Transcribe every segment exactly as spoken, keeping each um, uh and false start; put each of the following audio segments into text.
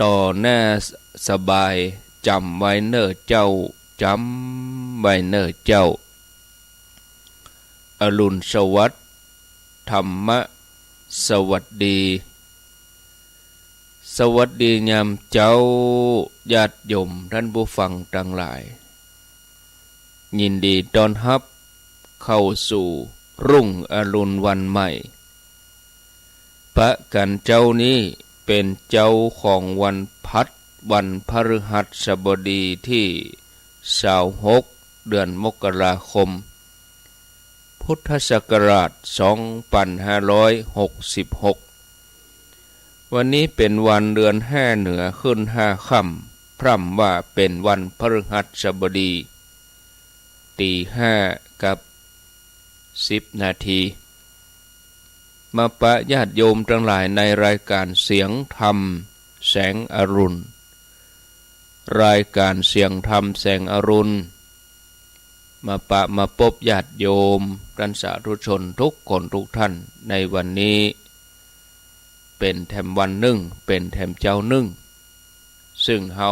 ต่อหน้าสบาย จ๋ำไว้เน่อเจ้า จ๋ำไว้เน่อเจ้า อรุณสวัสดิ์ ธรรมะสวัสดี สวัสดียามเจ๊า ญาติโยมท่านผู้ฟังตังหลาย ยินดีต้อนฮับเข้าสู่รุ่งอรุณวันใหม่ ปะกั๋นเจ๊านี้เป๋นเจ๊าของวันพัด วันพฤหัสบดีตี้ซาวหก เดือนมกราคม พุทธศักราชสองปันห้าร้อยหกสิบหก วันนี้เป๋นวันเดือนห้าเหนือขึ้นห้าค่ำ พร่ำว่าเป๋นวันพฤหัสบดี ตีห้ากับสิบนาที มาปะญาติโยมตังหลายในรายก๋านเสียงธรรมแสงอรุณ รายก๋านเสียงธรรมแสงอรุณ มาปะมาปบญาติโยมต้านสาธุชนทุกคนทุกท่านในวันนี้ เป๋นแถมวันนึ่ง เป๋นแถมเจ๊านึ่ง ซึ่งเฮา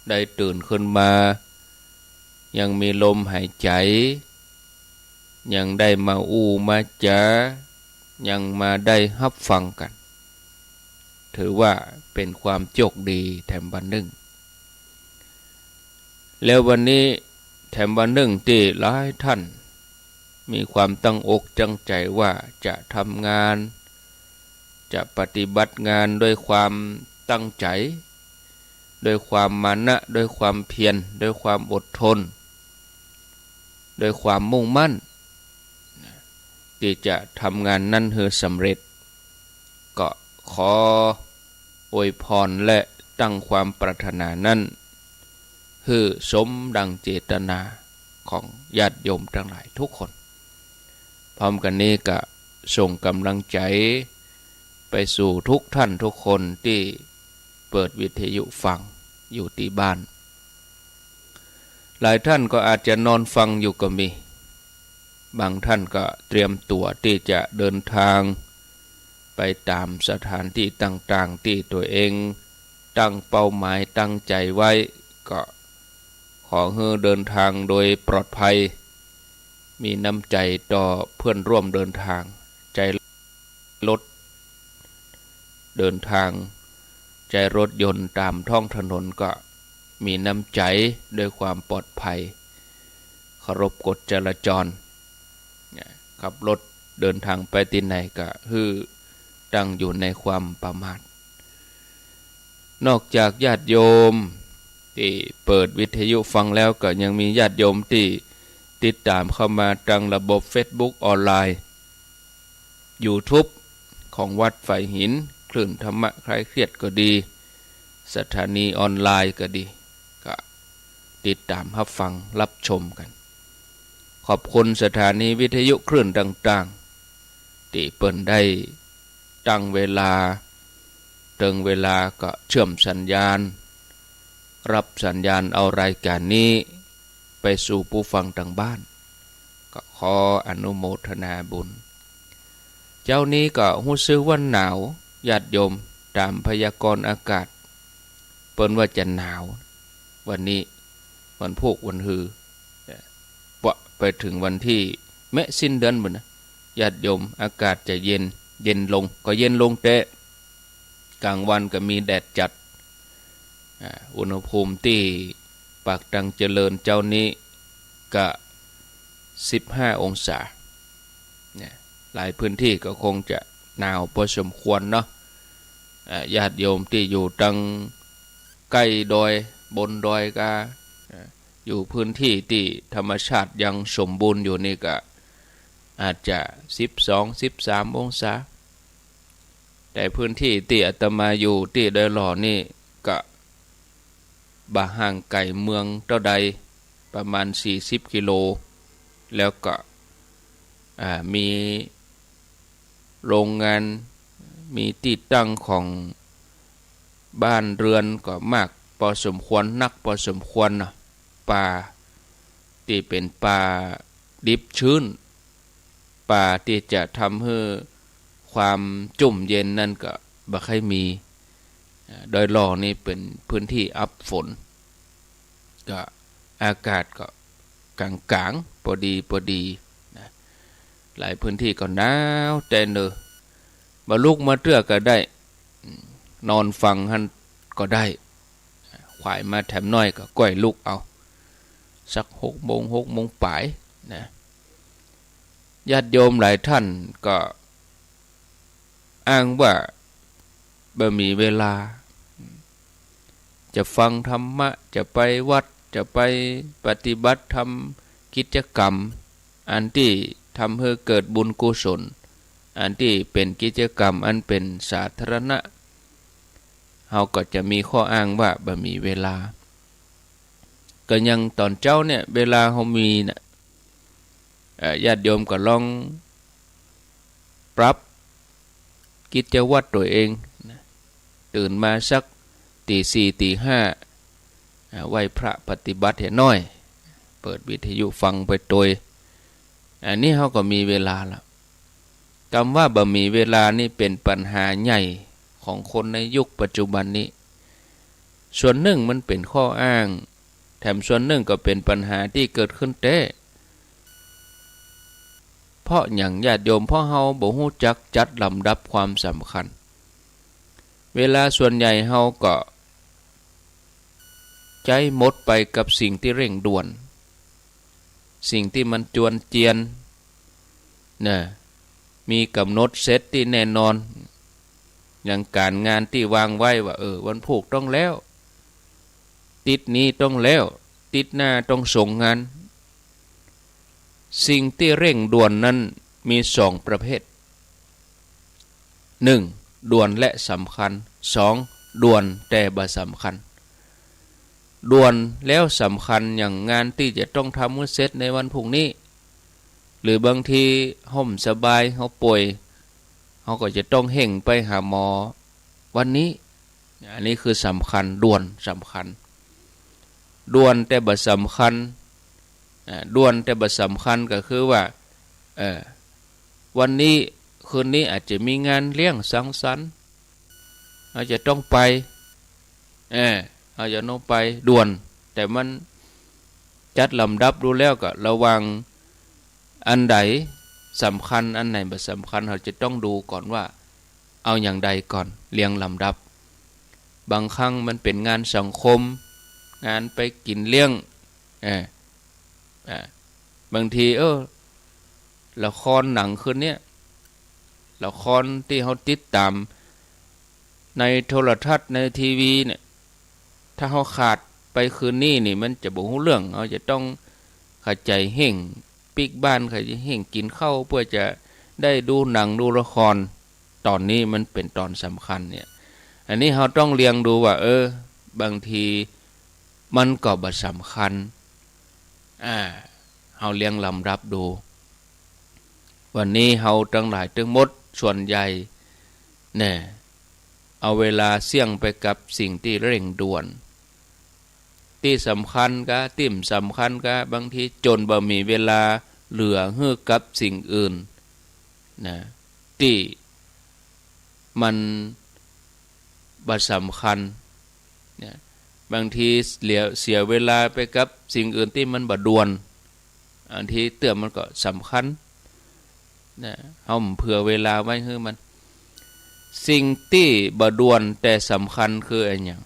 ได้ตื่นขึ้นมา ยังมีลมหายใจ๋ ยังได้มาอู้มาจ๋า ยังมาได้ฮับฟังกั๋น ถือว่าเป๋นความโจคดีแถมวันนึ่ง แล้ววันนี้แถมวันนึ่งตี้หลายท่านมีความตั้งอกตั้งใจ๋ว่าจะทำงาน จะปฏิบัติงานด้วยความตั้งใจ๋ ด้วยความมานะ ด้วยความเพียร ด้วยความอดทน ด้วยความมุ่งมั่น ตี้จะทำงานนั้นหื้อสำเร็จ ก็ขออวยพรและตั้งความปรารถนานั้น หื้อสมดังเจตนาของญาติโยมตังหลายทุกคน พร้อมกั๋นนี้ก็ส่งก๋ำลังใจ๋ไปสู่ทุกท่านทุกคนตี้เปิดวิทยุฟังอยู่ตี้บ้าน หลายท่านก็อาจจะนอนฟังอยู่ก็มี บางท่านก็เตรียมตั๋วตี้จะเดินทางไปต๋ามสถานตี้ต่างๆ ตี้ตั๋วเองตั้งเป้าหมายตั้งใจ๋ไว้ ก็ขอหื้อเดินทางโดยปลอดภัย มีน้ำใจ๋ต่อเปื้อนร่วมเดินทาง ใจ๊รถเดินทาง ใจ๊รถยนต์ต๋ามท้องถนนก็มีน้ำใจ๋ด้วยความปลอดภัย เคารพกฎจราจร เนี่ย ขับรถเดินทางไปตี้ไหนก็หื้อตั้งอยู่ในความประมาท นอกจากญาติโยมตี้เปิดวิทยุฟังแล้ว ก็ยังมีญาติโยมตี้ติดต๋ามเข้ามาตางระบบเฟซบุ๊กออนไลน์ ยูทูบ ของวัดฝายหิน คลื่นธรรมะคลายเครียดก็ดี สถานีออนไลน์ก็ดี ก็ติดต๋ามฮับฟังฮับชมกั๋น ขอบคุณสถานีวิทยุคลื่นต่างๆ ตี้เปิ้นได้ตั้งเวลา เติงเวลาก็เชื่อมสัญญาณ ฮับสัญญาณเอารายก๋านนี้ไปสู่ผู้ฟังตางบ้าน ก็ขออนุโมทนาบุญ เจ๊านี้ก็ฮู้สึกว่าหนาว ญาติโยม ต๋ามพยากรณ์อากาศ เปิ้นว่าจะหนาว วันนี้วันพูกวันฮือ เอ่อ ปะไปเถิงวันตี้แมะสิ้นเดือนปู๊นนะ ญาติโยม อากาศจะเย็น เย็นลง ก็เย็นลงแต๊ ก๋างวันก็มีแดดจัด อ่า อุณหภูมิตี้ปากตังเจริญเจ๊านี้ก็สิบห้าองศา เนี่ย หลายพื้นตี้ก็คงจะหนาวพอสมควรเนาะ อ่า ญาติโยมตี้อยู่ตางใก้ดอย บนดอยก็ อ่า อยู่พื้นตี้ตี้ธรรมชาติยังสมบูรณ์อยู่นี่ก็อาจจะสิบสอง สิบสามองศา แต่พื้นตี้ตี้อาตมาอยู่ตี้ดอยหล่อนี่ก็บ่ห่างไก๋เมืองเต้าใด ประมาณสี่สิบกิโล แล้วก็ อ่า มีโรงงาน มีตี้ตั้งของบ้านเรือนก็มากพอสมควร นักพอสมควรเนาะ ป่าตี้เป๋นป่าดิบชื้น ป่าตี้จะทำหื้อความจุ่มเย็นนั้นก็บ่ค่อยมี นะ ดอยหล่อนี่เป๋นพื้นตี้อับฝน ก็อากาศก็ก๋างๆ ปอดีปอดีนะ หลายพื้นตี้ก็หนาวแต๊เน่อ บ่ลุกมาเตื้อก็ได้ อืม นอนฟังหั้นก็ได้ ขวายมาแถมน้อยก็ก้อยลุกเอา สักหกโมง หกโมงป๋ายนะ ญาติโยมหลายท่านก็อ้างว่าบ่มีเวลา จะฟังธรรมะ จะไปวัด จะไปปฏิบัติธรรม กิจกรรม อันตี้ทำหื้อเกิดบุญกุศล อันตี้เป๋นกิจกรรมอันเป๋นสาธารณะ เฮาก็จะมีข้ออ้างว่าบ่มีเวลา ก็อย่างต๋อนเจ๊าเนี่ย เวลาเฮามีน่ะ เอ่อ ญาติโยมก็ลองปรับกิจวัตรตั๋วเองนะ ตื่นมาสักตี๋สี่ ตี๋ห้า อ่า ไหว้พระปฏิบัติเหียน้อย เปิดวิทยุฟังไปตวย อันนี้เฮาก็มีเวลาละ กำว่าบ่มีเวลานี่เป๋นปัญหาใหญ่ของคนในยุคปัจจุบันนี้ ส่วนนึ่งมันเป๋นข้ออ้าง แถมส่วนนึ่งก็เป๋นปัญหาตี้เกิดขึ้นแต๊ เพราะหยังญาติโยม เพราะเฮาบ่ฮู้จักจัดลำดับความสำคัญ เวลาส่วนใหญ่เฮาก็ใจ๊หมดไปกับสิ่งตี้เร่งด่วน สิ่งตี้มันจวนเจียน นะ มีก๋ำหนดเสร็จตี้แน่นอน อย่างก๋านงานตี้วางไว้ว่า เออ วันพูกต้องแล้ว ติ๊ดนี้ต้องแล้ว ติ๊ดหน้าต้องส่งงาน สิ่งตี้เร่งด่วนนั้นมีสองประเภท นึ่ง ด่วนและสำคัญ สอง ด่วนแต่บ่สำคัญ ด่วนแล้วสำคัญ อย่างงานตี้จะต้องทำหื้อเสร็จในวันพูกนี้ หรือบางทีเฮาบ่สบาย เฮาป่วย เฮาก็จะต้องเฮ่งไปหาหมอวันนี้ อันนี้คือสำคัญ ด่วน สำคัญ ด่วนแต่บ่สำคัญ อ่า ด่วนแต่บ่สำคัญก็คือว่า เอ่อ วันนี้ คืนนี้อาจจะมีงานเลี้ยงสังสรรค์ เฮาจะต้องไป เออ เฮาจะต้องไปด่วน แต่มันจัดลำดับดูแล้วก็ระหว่างอันใดสำคัญ อันไหนบ่สำคัญ เฮาจะต้องดูก่อนว่าเอาอย่างใดก่อน เรียงลำดับ บางครั้งมันเป๋นงานสังคม งานไปกิ๋นเลี้ยง เออ อ่า บางที เออ ละครหนังคืนเนี้ย ละครตี้เฮาติดต๋ามในโทรทัศน์ ในทีวีเนี่ย ถ้าเฮาขาดไปคืนนี้นี่ มันจะบ่ฮู้เรื่อง เฮาจะต้องขะใจ๋เฮ่งปิ๊กบ้าน ขะใจ๋เฮ่งกิ๋นข้าว เปื้อจะได้ดูหนังดูละคร ต๋อนนี้มันเป๋นต๋อนสำคัญเนี่ย อันนี้เฮาต้องเรียงดูว่า เออ บางทีมันก็บ่สำคัญ อ่า เฮาเรียงลำดับดู วันนี้เฮาตังหลายตึงหมดส่วนใหญ่ แน่ เอาเวลาเสี้ยงไปกับสิ่งตี้เร่งด่วน ตี้สำคัญกา ตี้บ่สำคัญกา บางทีจ๋นบ่มีเวลาเหลือหื้อกับสิ่งอื่น นะ ตี้มันบ่สำคัญ นะ บางทีเสีย เสียเวลาไปกับสิ่งอื่นตี้มันบ่ด่วน อันตี้เตื้อมันก็สำคัญ นะ เฮาบ่เผื่อเวลาไว้หื้อมัน สิ่งตี้บ่ด่วนแต่สำคัญคืออะหยัง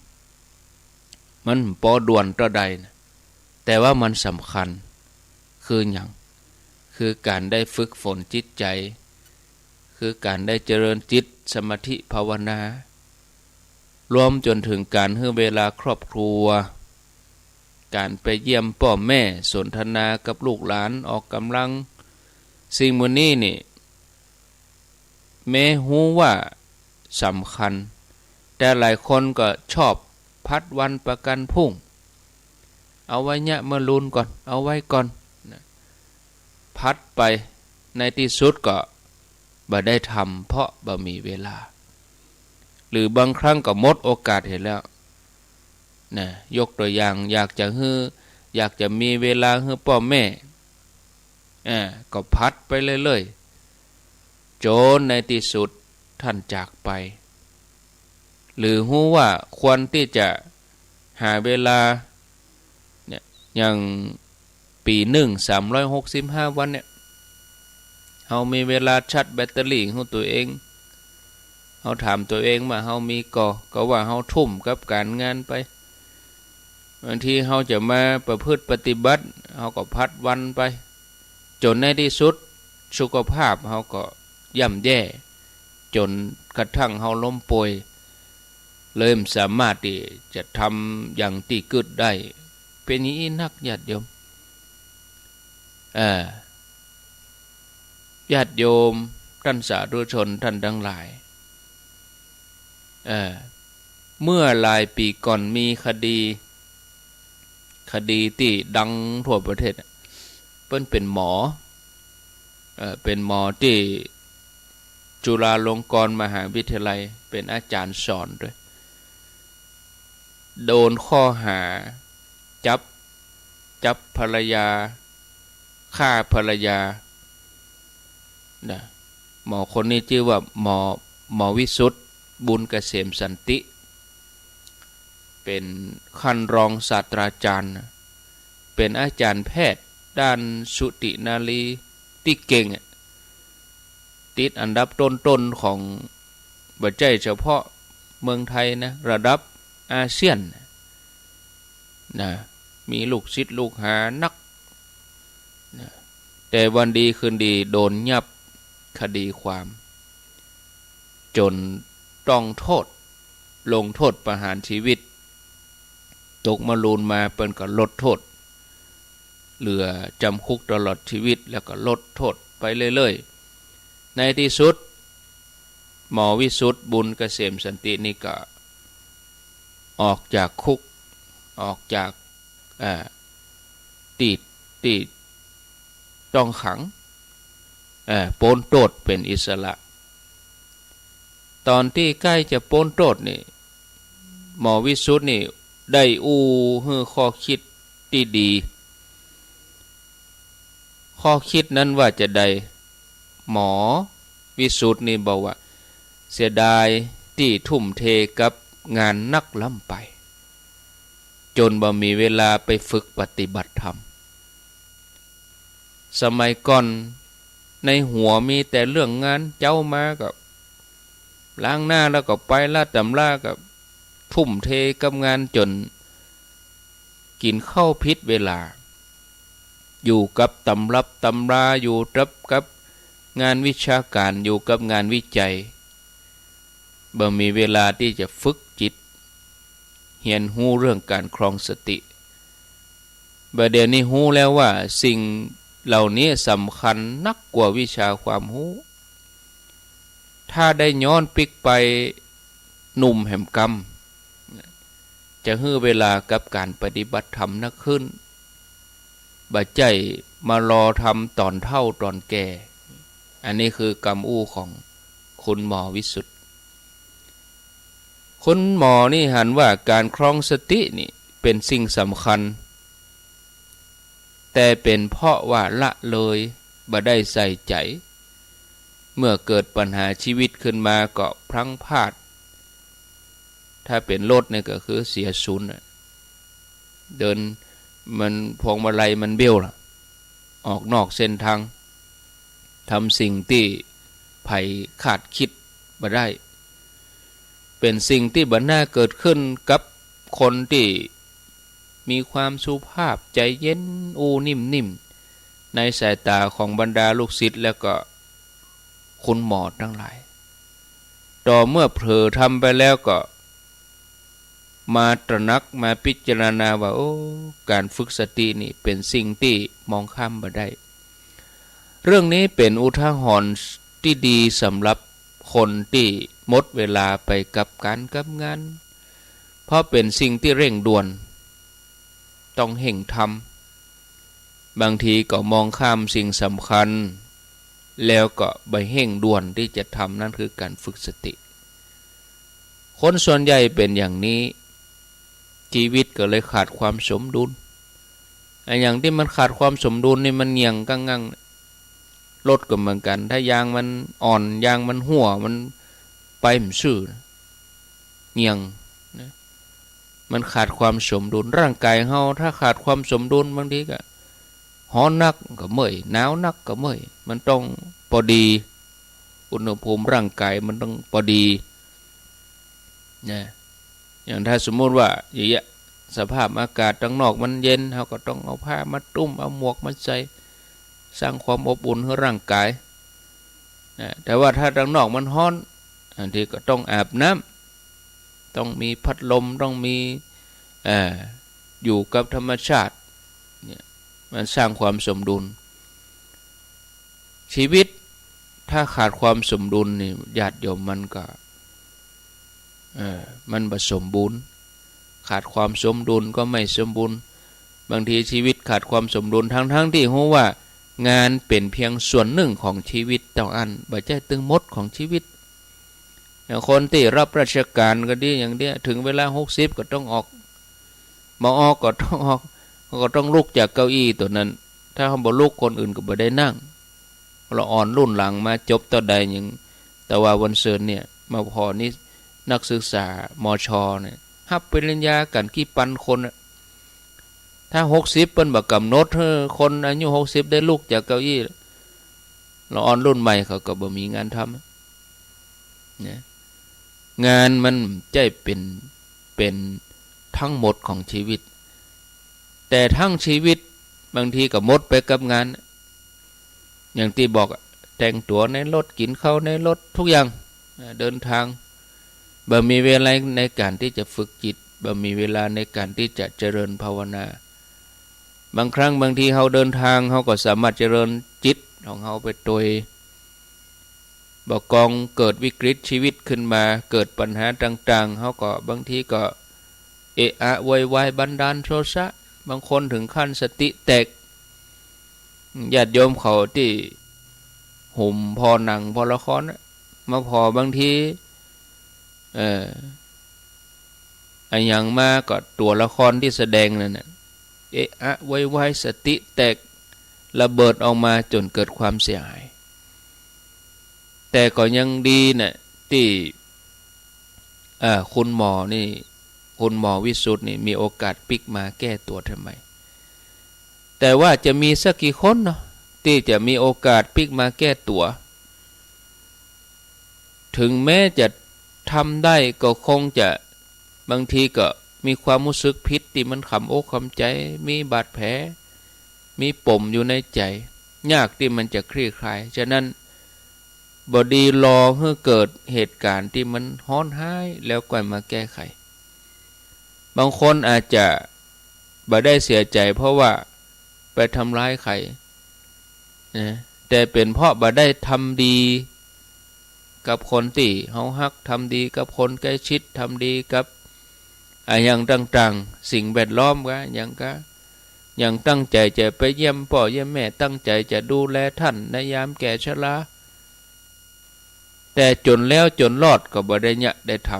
มันบ่ปอด่วนเต้าใดนะ แต่ว่ามันสำคัญ คือหยัง คือก๋านได้ฝึกฝนจิตใจ๋ คือก๋านได้เจริญจิต สมาธิภาวนา รวมจ๋นเถิงก๋านหื้อเวลาครอบครัว ก๋านไปเยี่ยมป้อแม่ สนทนากับลูกหลาน ออกก๋ำลัง สิ่งหมู่นี้นี่ แม้ฮู้ว่าสำคัญ แต่หลายคนก็ชอบผัดวันประกั๋นพรุ่ง เอาไว้เยียะเมื่อลืนก่อน เอาไว้ก่อน นะ ผัดไป ในตี้สุดก็บ่ได้ทำ เพราะบ่มีเวลา หรือบางครั้งก็หมดโอกาสเหียแล้ว นะ ยกตั๋วอย่าง อยากจะหื้อ อยากจะมีเวลาหื้อป้อแม่ อ่า ก็ผัดไปเรื่อยๆ จ๋นในตี้สุดต้านจากไป หรือฮู้ว่าควรตี้จะหาเวลา เนี่ย อย่างปี๋นึ่งสามร้อยหกสิบห้าวันเนี่ย เฮามีเวลาชาร์จแบตเตอรี่ของตั๋วเอง เฮาถามตั๋วเองว่าเฮามีก่อ ก็ว่าเฮาทุ่มกับก๋านงานไป บางทีเฮาจะมาประพฤติปฏิบัติ เฮาก็ผัดวันไป จ๋นในตี้สุด สุขภาพเฮาก็ย่ำแย่ จ๋นกระทั่งเฮาล้มป่วย เลยบ่สามารถตี้จะทำอย่างตี้กึ๊ดได้ เป๋นอย่างอี้นัก ญาติโยม เอ่อ ญาติโยม ต้านสาธุชนต้านตังหลาย เอ่อ เมื่อหลายปี๋ก่อนมีคดี คดีตี้ดังทั่วประเทศอะ เปิ้นเป๋นหมอ เอ่อ เป๋นหมอตี้จุฬาลงกรณ์มหาวิทยาลัย เป๋นอาจ๋ารย์สอนตวย โดนข้อหาจับ จับภรรยา ฆ่าภรรยา นะ หมอคนนี้จื้อว่าหมอ หมอวิสุทธิ์ บุญเกษมสันติ เป๋นขั้นรองศาสตราจ๋ารย์นะ เป๋นอาจ๋ารย์แพทย์ด้านสูตินารีตี้เก่งอะ ติดอันดับต้นๆ ของ บ่ใจ้เฉพาะเมืองไทยนะ ระดับอาเซียนนะ มีลูกศิษย์ลูกหานักนะ แต่วันดีคืนดีโดนยับคดีความ จ๋นต้องโทษ ลงโทษประหารชีวิต ตกมะรูนมาเปิ้นก็ลดโทษ เหลือจ๋ำคุกตลอดชีวิต แล้วก็ลดโทษไปเรื่อยๆ ในตี้สุด หมอวิสุทธิ์ บุญเกษมสันตินี่ก็ออกจากคุก ออกจาก อ่า ตี้ ตี้ต้องขัง อ่า ป๊นโต้ษเป๋นอิสระ ต๋อนตี้ใก้จะป๊นโต้ษนี่ หมอวิสุทธิ์นี่ได้อู้หื้อข้อคิดตี้ดี ข้อคิดนั้นว่าจาใด หมอวิสุทธิ์นี่บอกว่า เสียดายตี้ทุ่มเทกับงานนักล้ำไป จ๋นบ่มีเวลาไปฝึกปฏิบัติธรรม สมัยก่อนในหัวมีแต่เรื่องงาน เจ๊ามาก็ล้างหน้าแล้วก็ไปละตำรา ก็ทุ่มเทกับงานจ๋นกิ๋นข้าวผิดเวลา อยู่กับตำรับตำรา อยู่กับ กับงานวิชาก๋าน อยู่กับงานวิจัย บ่มีเวลาตี้จะฝึกจิต เฮียนฮู้เรื่องก๋านครองสติ บ่าเดี่ยวนี้ฮู้แล้วว่าสิ่งเหล่านี้สำคัญนักกว่าวิชาความฮู้ ถ้าได้ย้อนปิ๊กไปหนุ่มแหมกำ จะหื้อเวลากับก๋านปฏิบัติธรรมนักขึ้น บ่ใจ้มารอทำต๋อนเฒ่าต๋อนแก่ อันนี้คือกำอู้ของคุณหมอวิสุทธิ์ คุณหมอนี่หันว่าก๋านครองสตินี่เป๋นสิ่งสำคัญ แต่เป๋นเพราะว่าละเลย บ่ได้ใส่ใจ๋ เมื่อเกิดปัญหาชีวิตขึ้นมาก็พลั้งพลาด ถ้าเป๋นรถเนี่ยก็คือเสียศูนย์น่ะ เดินมันพวงมาลัยมันเบี้ยวล่ะ ออกนอกเส้นทาง ทำสิ่งตี้ใผคาดคิดบ่ได้ เป๋นสิ่งตี้บ่น่าเกิดขึ้นกับคนตี้มีความสุภาพใจ๋เย็น อู้นิ่มๆ ในสายต๋าของบรรดาลูกศิษย์แล้วก็คุณหมอตังหลาย ต่อเมื่อเผลอทำไปแล้วก็ มาตระหนักมาพิจารณาว่า โอ้ ก๋านฝึกสตินี่เป๋นสิ่งตี้มองข้ามบ่ได้ เรื่องนี้เป๋นอุทาหรณ์ตี้ดีสำหรับคนตี้หมดเวลาไปกับก๋านกับงาน เพราะเป๋นสิ่งตี้เร่งด่วน ต้องเฮ่งทำ บางทีก็มองข้ามสิ่งสำคัญ แล้วก็บ่เฮ่งด่วนตี้จะทำ นั่นคือก๋านฝึกสติ คนส่วนใหญ่เป๋นอย่างนี้ ชีวิตก็เลยขาดความสมดุล อันอย่างตี้มันขาดความสมดุลนี่มันเงี่ยงกังงัง รถก็เหมือนกั๋น ถ้ายางมันอ่อน ยางมันหั้ว มันไปบ่ซื่อ เหยี่ยงนะ มันขาดความสมดุล ร่างก๋ายเฮาถ้าขาดความสมดุล บางทีก็ฮ้อนนักก็เมื่อย หนาวนักก็เมื่อย มันต้องปอดี อุณหภูมิร่างก๋ายมันต้องปอดีนะ อย่างถ้าสมมุติว่าอย่างเงี้ย สภาพอากาศตังนอกมันเย็น เฮาก็ต้องเอาผ้ามาตุ้ม เอาหมวกมาใส่ สร้างความอบอุ่นหื้อร่างก๋ายนะ แต่ว่าถ้าตังนอกมันฮ้อน บางทีก็ต้องอาบน้ำ ต้องมีพัดลม ต้องมี เอ่อ อยู่กับธรรมชาติ เนี่ย มันสร้างความสมดุล ชีวิตถ้าขาดความสมดุลนี่ ญาติโยม มันก็ เอ่อ มันบ่สมบูรณ์ ขาดความสมดุลก็ไม่สมบูรณ์ บางทีชีวิตขาดความสมดุล ทั้งๆ ตี้ฮู้ว่างานเป๋นเพียงส่วนนึ่งของชีวิตเต้าอั้น บ่ใจ้ตึงหมดของชีวิต อย่างคนตี้ฮับราชก๋านก็ดี อย่างเนี้ย เถิงเวลาหกสิบก็ต้องออก บ่ออกก็ต้องออก ก็ต้องลุกจากเก้าอี้ตั๋วนั้น ถ้าเฮาบ่ลุกคนอื่นก็บ่ได้นั่ง ละอ่อนรุ่นหลังมาจบเต้าใดยัง แต่ว่าวันซืนเนี่ย มาผ่อนี่นักศึกษา มช เนี่ย ฮับปริญญากั๋นกี่ปันคนอะ ถ้าหกสิบเปิ้นบ่กำหนดหื้อคนอายุหกสิบได้ลุกจากเก้าอี้ ละอ่อนรุ่นใหม่เขาก็บ่มีงานทำ นะ งานมันใจ้เป๋น เป๋นทั้งหมดของชีวิต แต่ทั้งชีวิตบางทีก็หมดไปกับงาน อย่างตี้บอกอะ แต่งตั๋วในรถ กิ๋นข้าวในรถ ทุกอย่าง อ่า เดินทาง บ่มีเวลาในก๋านตี้จะฝึกจิต บ่มีเวลาในก๋านตี้จะเจริญภาวนา บางครั้งบางทีเฮาเดินทาง เฮาก็สามารถเจริญจิตของเฮาไปตวย บ่กองเกิดวิกฤตชีวิตขึ้นมา เกิดปัญหาต่างๆ เฮาก็บางทีก็เอะอะโวยวายบันดาลโทสะ บางคนเถิงขั้นสติแตก ญาติโยมเขาตี้หุมผ่อหนังผ่อละครน่ะ มาผ่อบางที เอ่อ อะหยังมาก็ตั๋วละครตี้แสดงนั่นน่ะ เอะอะโวยวาย สติแตก ระเบิดออกมาจ๋นเกิดความเสียหาย แต่ก็ยังดีน่ะ ตี้ เอ่อ คุณหมอนี่ คุณหมอวิสุทธิ์นี่มีโอกาสปิ๊กมาแก้ตั๋วทันใหม่ แต่ว่าจะมีสักกี่คนเนาะ ตี้จะมีโอกาสปิ๊กมาแก้ตั๋ว เถิงแม้จะทำได้ก็คงจะ บางทีก็มีความฮู้สึกผิดตี้มันขำอกขำใจ๋ มีบาดแผล มีปมอยู่ในใจ๋ ยากตี้มันจะคลี่คลาย ฉะนั้น บ่ดีรอหื้อเกิดเหตุก๋ารณ์ตี้มันฮ้อนฮ้ายแล้วก่อยมาแก้ไข บางคนอาจจะบ่ได้เสียใจ๋เพราะว่าไปทำร้ายใผนะ แต่เป๋นเพราะบ่ได้ทำดีกับคนตี้เฮาฮัก ทำดีกับคนใก้ชิด ทำดีกับ อะหยังต่างๆ สิ่งแวดล้อมกา หยังกา อย่างตั้งใจ๋จะไปเยี่ยมป้อเยี่ยมแม่ ตั้งใจ๋จะดูแลต้านในยามแก่ชรา แต่จ๋นแล้วจ๋นรอดก็บ่ได้เยียะได้ท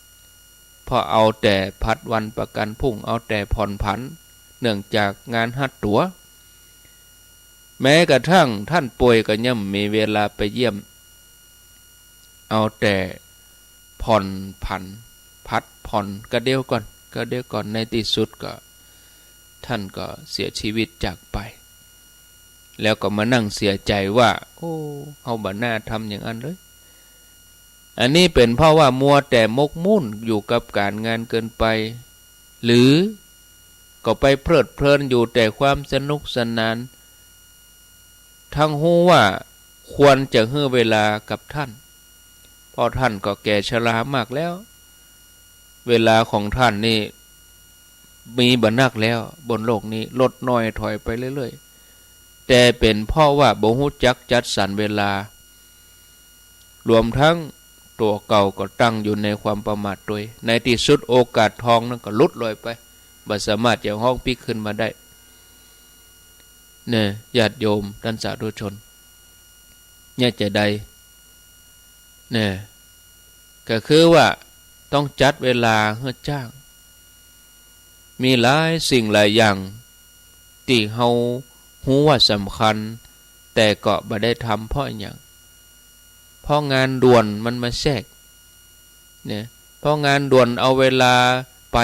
ำ เพราะเอาแต่ผัดวันประกั๋นพรุ่ง เอาแต่ผ่อนผัน เนื่องจากงานฮัดตั๋ว แม้กระทั่งต้านป่วยก็ยังบ่มีเวลาไปเยี่ยม เอาแต่ผ่อนผัน ผัดผ่อน กะเดียวก่อน กะเดียวก่อน ในตี้สุดก็ ต้านก็เสียชีวิตจากไป แล้วก็มานั่งเสียใจ๋ว่า โอ้ เฮาบ่น่าทำอย่างอั้นเลย อันนี้เป๋นเพราะว่ามัวแต่หมกมุ่นอยู่กับก๋านงานเกินไป หรือก็ไปเพลิดเพลินอยู่แต่ความสนุกสนาน ทั้งฮู้ว่าควรจะหื้อเวลากับต้าน เพราะต้านก็แก่ชรามากแล้ว เวลาของต้านนี่มีบ่นักแล้ว บนโลกนี้ลดน้อยถอยไปเรื่อยๆ แต่เป๋นเพราะว่าบ่ฮู้จักจัดสรรเวลา รวมทั้งตั๋วเก่าก็ตั้งอยู่ในความประมาทตวย ในตี้สุดโอกาสทองนั้นก็หลุดลอยไป บ่สามารถจะฮ้องปิ๊กคืนมาได้ เนี่ย ญาติโยมต้านสาธุชน เนี่ยจะใด เนี่ย ก็คือว่าต้องจัดเวลาหื้อจ้าง มีหลายสิ่งหลายอย่างตี้เฮาฮู้ว่าสำคัญ แต่ก็บ่ได้ทำเพราะอะหยัง เพราะงานด่วนมันมาแทรก เนี่ย ราะงานด่วนเอาเวลาไป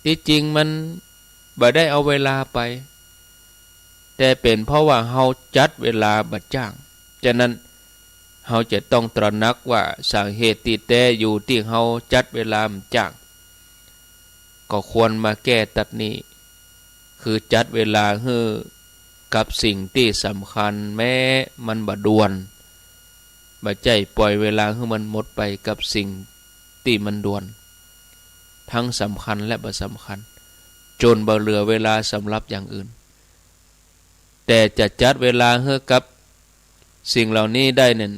ตี้จริงมันบ่ได้เอาเวลาไป แต่เป๋นเพราะว่าเฮาจัดเวลาบ่จ้าง ฉะนั้นเฮาจะต้องตระหนักว่าสาเหตุตี้แต๊อยู่ตี้เฮาจัดเวลาบ่จ้าง ก็ควรมาแก้ตั๊ดนี้ คือจัดเวลาหื้อกับสิ่งตี้สำคัญแม้มันบ่ด่วน บ่ใจ้ปล่อยเวลาหื้อมันหมดไปกับสิ่งตี้มันด่วน ทั้งสำคัญและบ่สำคัญ จ๋นบ่เหลือเวลาสำหรับอย่างอื่น แต่จะจัดเวลาหื้อกับสิ่งเหล่านี้ได้นั้น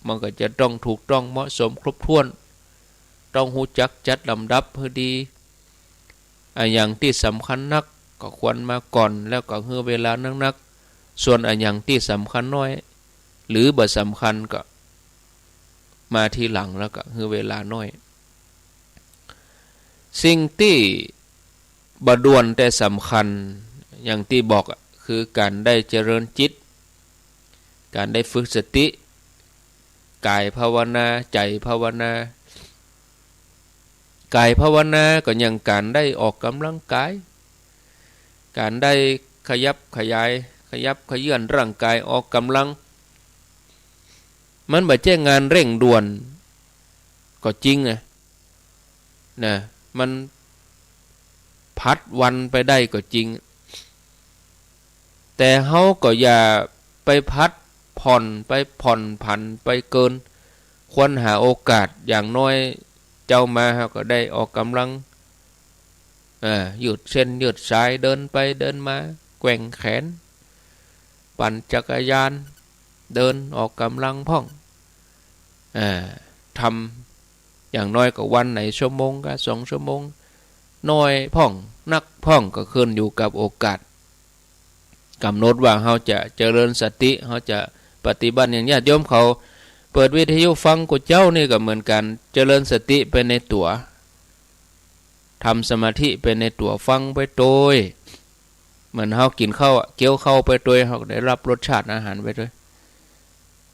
มันก็จะต้องถูกต้องเหมาะสมครบถ้วน ต้องฮู้จักจัดลำดับหื้อดี อะหยังตี้สำคัญนักก็ควรมาก่อน แล้วก็หื้อเวลานักๆ ส่วนอะหยังตี้สำคัญน้อย หรือบ่สำคัญก็มาทีหลัง แล้วก็หื้อเวลาน้อย สิ่งตี้บ่ด่วนแต่สำคัญ อย่างตี้บอกอะ คือก๋านได้เจริญจิต ก๋านได้ฝึกสติ ก๋ายภาวนา ใจ๋ภาวนา ก๋ายภาวนาก็อย่างก๋านได้ออกก๋ำลังก๋าย ก๋านได้ขยับขยาย ขยับเขยื้อนร่างก๋ายออกก๋ำลัง มันบ่ใจ้งานเร่งด่วนก็จริงอะ นะ มันผัดวันไปได้ก็จริง แต่เฮาก็อย่าไปผัดผ่อน ไปผ่อนผันไปเกิน ควรหาโอกาส อย่างน้อยเจ๊ามาเฮาก็ได้ออกก๋ำลัง อ่า ยืดเส้นยืดสาย เดินไปเดินมา แกว่งแขน ปั่นจักรยาน เดินออกก๋ำลังพ่อง อ่า ทำอย่างน้อยก็วันไหนชั่วโมงกาสองชั่วโมง น้อยพ่องนักพ่องก็ขึ้นอยู่กับโอกาส ก๋ำหนดว่าเฮาจะเจริญสติ เฮาจะปฏิบัติอย่างญาติโยมเขาเปิดวิทยุฟังกูเจ้านี่ก็เหมือนกั๋น เจริญสติไปในตั๋ว ทำสมาธิไปในตั๋ว ฟังไปโตย เหมือนเฮากิ๋นข้าวอะ เคี้ยวข้าวไปโตย เฮาก็ได้รับรสชาติอาหารไปโตย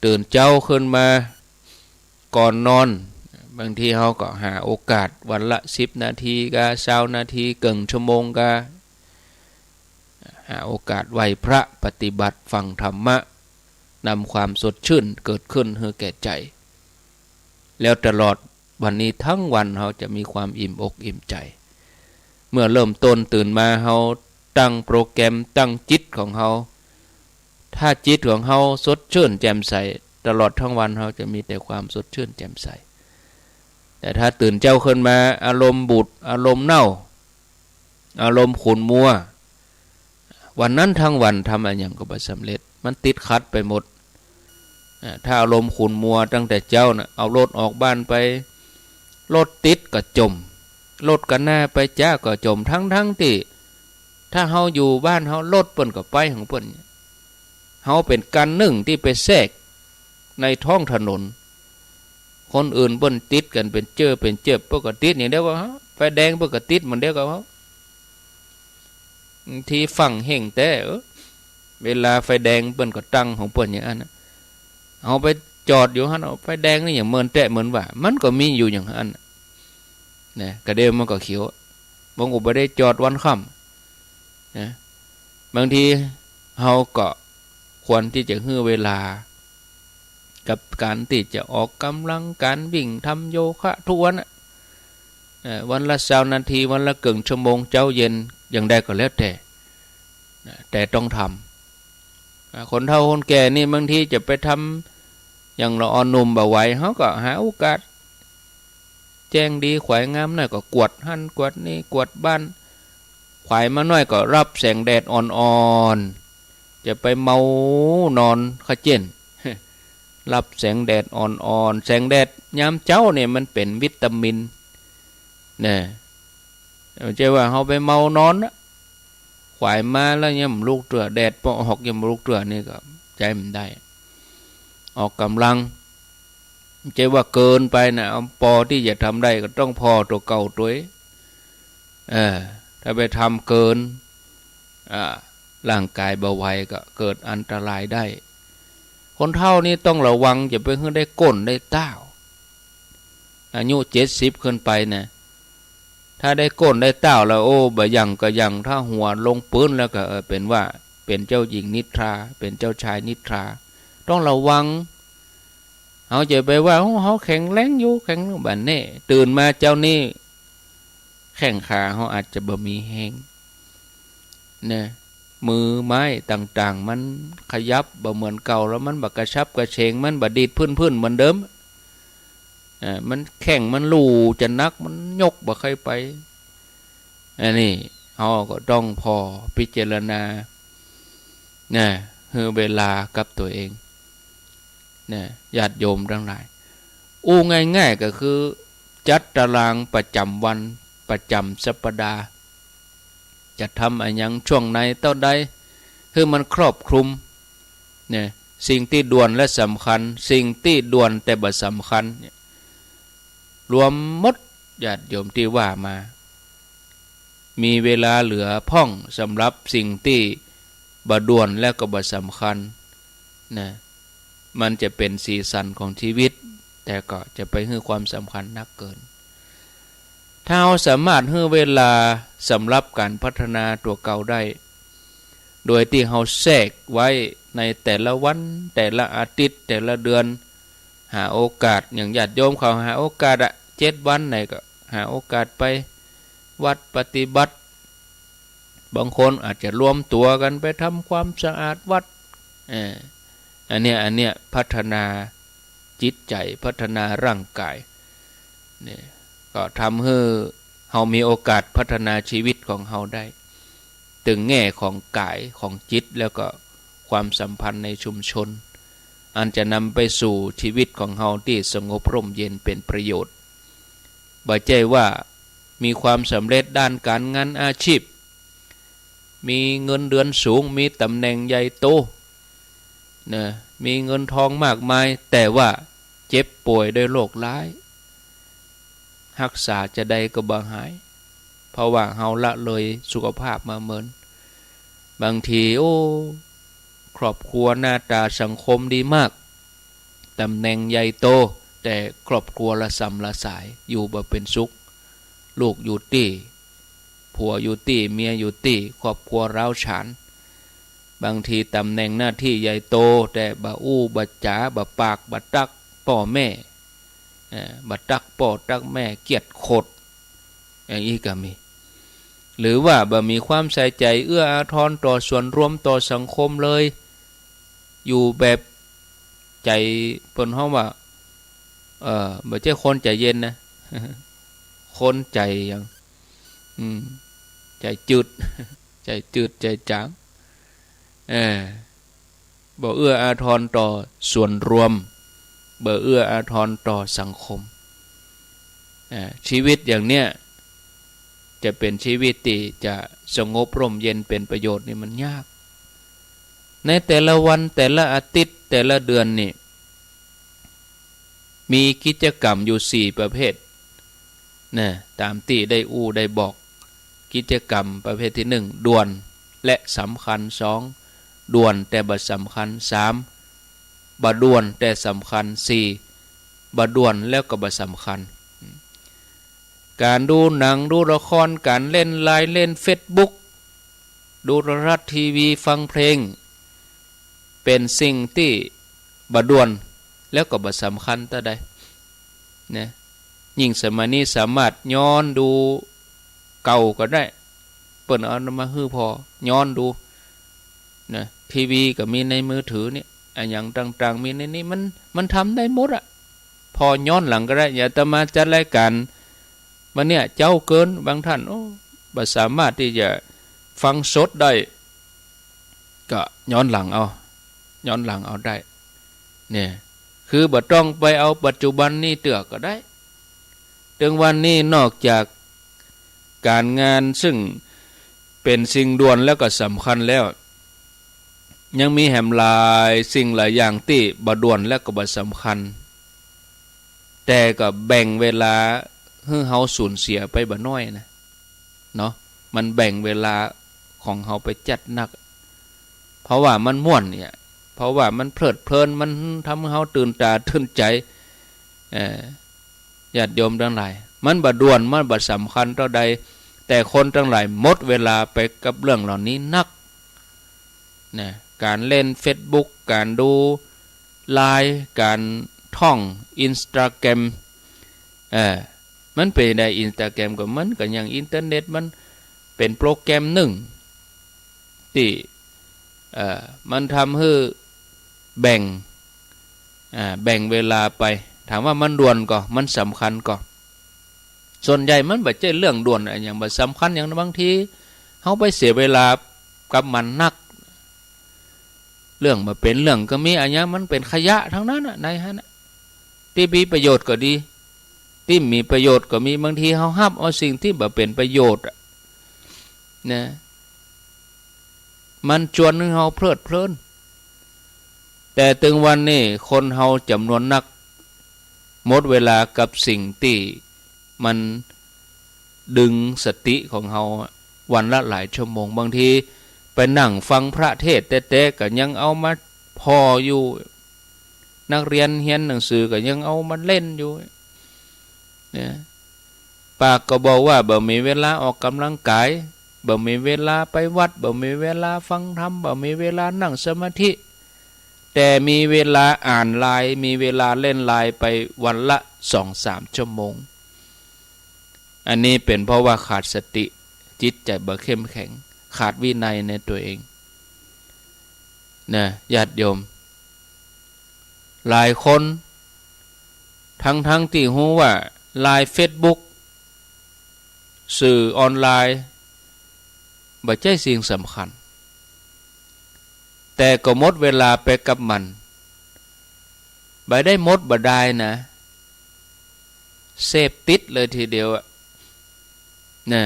ตื่นเจ๊าขึ้นมาก่อนนอน บางทีเฮาก็หาโอกาสวันละสิบนาทีกา ซาวนาที เกิ่งชั่วโมงกา หาโอกาสไหว้พระ ปฏิบัติ ฟังธรรมะ นำความสดชื่นเกิดขึ้นหื้อแก่ใจ๋ แล้วตลอดวันนี้ทั้งวันเฮาจะมีความอิ่มอกอิ่มใจ๋ เมื่อเริ่มต้นตื่นมาเฮาตั้งโปรแกรม ตั้งจิตของเฮา ถ้าจิตของเฮาสดชื่นแจ่มใส ตลอดทั้งวันเฮาจะมีแต่ความสดชื่นแจ่มใส แต่ถ้าตื่นเจ๊าขึ้นมาอารมณ์บูด อารมณ์เน่า อารมณ์ขุ่นมัว วันนั้นทั้งวันทำอะหยังก็บ่สำเร็จ มันติดขัดไปหมด อ่า ถ้าอารมณ์ขุ่นมัวตั้งแต่เจ๊าน่ะ เอารถออกบ้านไป รถติดก็จ่ม รถกะหน้าไปจ๊าก็จ่ม ทั้งๆ ตี้ ถ้าเฮาอยู่บ้านเฮา รถเปิ้นก็ไปของเปิ้น เฮาเป๋นกั๋นนึ่งตี้ไปแทรกในท้องถนน คนอื่นเปิ้นติดกั๋นเป๋นเจ้อเป๋นเจ้อ เปิ้นก็ติดอย่างเดียวกับเฮา ไฟแดงเปิ้นก็ติดเหมือนเดียวกับเฮา บางทีฟั่งเฮ่งแต๊ เออ เวลาไฟแดงเปิ้นก็ตั้งของเปิ้นอย่างอั้นน่ะ เฮาไปจอดอยู่หั้น เอาไฟแดงนี่อย่างเมินแต๊เหมือนว่า มันก็มีอยู่อย่างอั้นน่ะ นะ กะเดียวมันก็เขียว บางก็บ่ได้จอดวันค่ำ นะ บางทีเฮาก็ควรตี้จะหื้อเวลา กับก๋านตี้จะออกก๋ำลัง ก๋านวิ่ง ทำโยคะทุกวันน่ะ เอ่อ วันละซาวนาที วันละเกิ่งชั่วโมง เจ๊าเย็น อย่างใดก็แล้วแต่ นะ แต่ต้องทำ อ่า คนเฒ่าคนแก่นี่บางทีจะไปทำอย่างละอ่อนหนุ่มบ่ไหว เฮาก็หาโอกาส แจ้งดี ขวายงามหน้อยก็กวาดหั้นกวาดนี่ กวาดบ้าน ขวายมาหน้อยก็ฮับแสงแดดอ่อนๆ จะไปเมานอนขะเจ๊น ฮับแสงแดดอ่อนๆ แสงแดดยามเจ๊าเนี่ยมันเป๋นวิตามิน นะ บ่ใจ้ว่าเฮาไปเมานอนนะ ขวายมาแล้วยังบ่ลุกเตื้อ แดดปอออกยังบ่ลุกเตื้อ นี่ก็ใจ๊บ่ได้ ออกก๋ำลัง บ่ใจ้ว่าเกินไปนะ เอาปอตี้จะทำได้ก็ต้องผ่อตั๋วเก่าตวย เออ ถ้าไปทำเกิน อ่า ร่างก๋ายบ่ไหวก็เกิดอันตรายได้ คนเฒ่านี่ต้องระวัง จะไปหื้อได้ก้นได้ต้าว อายุเจ็ดสิบขึ้นไปนะ ถ้าได้ก้นได้เต้าแล้ว โอ้ บ่าหยั่งก็หยั่ง ถ้าหัวลงปื๊นแล้วก็ เออ เป๋นว่า เป๋นเจ้าหญิงนิทรา เป๋นเจ้าชายนิทรา ต้องระวัง เฮาจะไปว่า โอ้ เฮาแข็งแรงอยู่ แข็งแรง บ่าแน่ ตื่นมาเจ๊านี้ แข้งขาเฮาอาจจะบ่มีแฮง นะ มือไม้ต่างๆ มันขยับบ่เหมือนเก่าแล้ว มันบ่กระฉับกระเฉง มันบ่ดีดพื้นๆ เหมือนเดิม อ่า มันแข้งมันลู่จะหนัก มันยกบ่ใค่อยไป อันนี้เฮาก็ต้องผ่อพิจารณา นะ หื้อเวลากับตั๋วเอง นะ ญาติโยมตังหลาย อู้ง่ายๆ ก็คือ จัดตารางประจ๋ำวัน ประจ๋ำสัปดาห์ จะทำอะหยังช่วงไหนเต้าใด หื้อมันครอบคลุม เนี่ย สิ่งตี้ด่วนและสำคัญ สิ่งตี้ด่วนแต่บ่สำคัญเนี่ย รวมหมด ญาติโยมตี้ว่ามา มีเวลาเหลือพ่องสำหรับสิ่งตี้บ่ด่วนและก็บ่สำคัญ นะ มันจะเป๋นสีสันของชีวิต แต่ก็จะไปหื้อความสำคัญนักเกิน ถ้าเฮาสามารถหื้อเวลาสำหรับก๋านพัฒนาตั๋วเก่าได้ โดยตี้เฮาแทรกไว้ในแต่ละวัน แต่ละอาทิตย์ แต่ละเดือน หาโอกาส อย่างญาติโยมเขาหาโอกาสอะ เจ็ดวันไหนก็หาโอกาสไปวัดปฏิบัติ บางคนอาจจะรวมตั๋วกั๋นไปทำความสะอาดวัด เออ อันเนี้ย อันเนี้ยพัฒนาจิตใจ๋ พัฒนาร่างกาย เนี่ย ก็ทำหื้อเฮามีโอกาสพัฒนาชีวิตของเฮาได้ ตึงแง่ของก๋าย ของจิต แล้วก็ความสัมพันธ์ในชุมชน อันจะนำไปสู่ชีวิตของเฮาตี้สงบร่มเย็นเป๋นประโยชน์ บ่ใจ้ว่ามีความสำเร็จด้านก๋านงานอาชีพ มีเงินเดือนสูง มีต๋ำแหน่งใหญ่โต นะ มีเงินทองมากมาย แต่ว่าเจ็บป่วยด้วยโรคร้าย ฮักษาจาใดก็บ่หาย เพราะว่าเฮาละเลยสุขภาพมาเมิน บางที โอ้ ครอบครัวหน้าต๋าสังคมดีมาก ต๋ำแหน่งใหญ่โต แต่ครอบครัวระสำระสาย อยู่บ่เป๋นสุข ลูกอยู่ตี้ ผัวอยู่ตี้ เมียอยู่ตี้ ครอบครัวร้าวฉาน บางทีต๋ำแหน่งหน้าตี้ใหญ่โต แต่บ่อู้บ่จ๋า บ่ปากบ่ตั๊กป้อแม่ เอ่อ บ่ตั๊กป้อตั๊กแม่ เกียจโขด อย่างอี้ก็มี หรือว่าบ่มีความใส่ใจ๋เอื้ออาทรต่อส่วนรวมต่อสังคมเลย อยู่แบบใจ๋ เปิ้นฮ้องว่า เอ่อ บ่ใจ้คนใจ๋เย็นนะ คนใจ๋หยัง อืม ใจ๋จืด ใจ๋จืด ใจ๋จ๋าง เออ บ่เอื้ออาทรต่อส่วนรวม บ่เอื้ออาทรต่อสังคม อ่า ชีวิตอย่างเนี้ย จะเป๋นชีวิตตี้จะสงบร่มเย็นเป๋นประโยชน์นี่มันยาก ในแต่ละวัน แต่ละอาทิตย์ แต่ละเดือนนี่ มีกิจกรรมอยู่สี่ประเภท นะ ต๋ามตี้ได้อู้ได้บอก กิจกรรมประเภทตี้หนึ่ง ด่วนและสำคัญ สอง ด่วนแต่บ่สำคัญ สาม บ่ด่วนแต่สำคัญ สี่ บ่ด่วนแล้วก็บ่สำคัญ ก๋านดูหนัง ดูละคร ก๋านเล่นไลน์ เล่นเฟซบุ๊ก ดูโทรทัศน์ทีวี ฟังเพลง เป๋นสิ่งตี้บ่ด่วน แล้วก็บ่สำคัญเต้าใด นะ ยิ่งสมัยนี้สามารถย้อนดูเก่าก็ได้ เปิ้นเอามาหื้อผ่อย้อนดู นะ ทีวีก็มีในมือถือเนี่ย อะหยังต่างๆ มีในนี้ มัน มันทำได้หมดอะ ผ่อย้อนหลังก็ได้ อย่างอาตมาจัดรายก๋านมาเนี่ย เจ๊าเกิน บางท่าน โอ้ บ่สามารถตี้จะฟังสดได้ ก็ย้อนหลังเอา ย้อนหลังเอาได้ เนี่ย คือบ่ต้องไปเอาปัจจุบันนี้เตื้อก็ได้ ตึงวันนี้นอกจากก๋านงานซึ่งเป๋นสิ่งด่วนแล้วก็สำคัญแล้ว ยังมีแหมหลายสิ่งหลายอย่างตี้บ่ด่วนและก็บ่สำคัญ แต่ก็แบ่งเวลาหื้อเฮาสูญเสียไปบ่น้อยนะ เนาะ มันแบ่งเวลาของเฮาไปจัดนัก เพราะว่ามันม่วนเนี่ย เพราะว่ามันเพลิดเพลิน มันทำหื้อเฮาตื่นต๋าตื่นใจ๋ เอ่อ ญาติโยมตังหลาย มันบ่ด่วน มันบ่สำคัญเต้าใด แต่คนตังหลายหมดเวลาไปกับเรื่องเหล่านี้นัก นะ ก๋านเล่นเฟซบุ๊ก ก๋านดูไลน์ ก๋านท่องอินสตาแกรม เออ มันเป๋นใด อินสตาแกรม ก็มันก็ยังอินเทอร์เน็ต มันเป๋นโปรแกรมนึ่งตี้ เอ่อ มันทำหื้อแบ่ง อ่า แบ่งเวลาไป ถามว่ามันด่วนก่อ มันสำคัญก่อ ส่วนใหญ่มันบ่ใจ้เรื่องด่วนอะหยัง บ่สำคัญหยัง บางทีเฮาไปเสียเวลากับมันนัก เรื่องบ่เป๋นเรื่องก็มี อะหยังมันเป๋นขยะตังนั้นน่ะ ในหั้นน่ะ ตี้มีประโยชน์ก็ดี ตี้บ่มีประโยชน์ก็มี บางทีเฮาฮับเอาสิ่งตี้บ่เป๋นประโยชน์อะ นะ มันจวนหื้อเฮาเพลิดเพลิน แต่ตึงวันนี้คนเฮาจ๋ำนวนนัก หมดเวลากับสิ่งตี้มันดึงสติของเฮาวันละหลายชั่วโมง บางทีไปนั่งฟังพระเทศน์แต๊ๆ ก็ยังเอามาผ่ออยู่ นักเรียนเฮียนหนังสือก็ยังเอามาเล่นอยู่ เนี่ย ปากก็บอกว่าบ่มีเวลาออกกำลังกาย บ่มีเวลาไปวัด บ่มีเวลาฟังธรรม บ่มีเวลานั่งสมาธิ แต่มีเวลาอ่านไลน์ มีเวลาเล่นไลน์ไปวันละสองสามชั่วโมง อันนี้เป๋นเพราะว่าขาดสติ จิตใจ๋บ่เข้มแข็ง ขาดวินัยในตั๋วเอง นะ ญาติโยม หลายคน ทั้งๆ ตี้ฮู้ว่าไลน์ เฟซบุ๊ก สื่อออนไลน์ บ่ใจ้สิ่งสำคัญ แต่ก็หมดเวลาไปกับมัน บ่ได้หมดบ่ดายนะ เสพติดเลยทีเดียวอะ นะ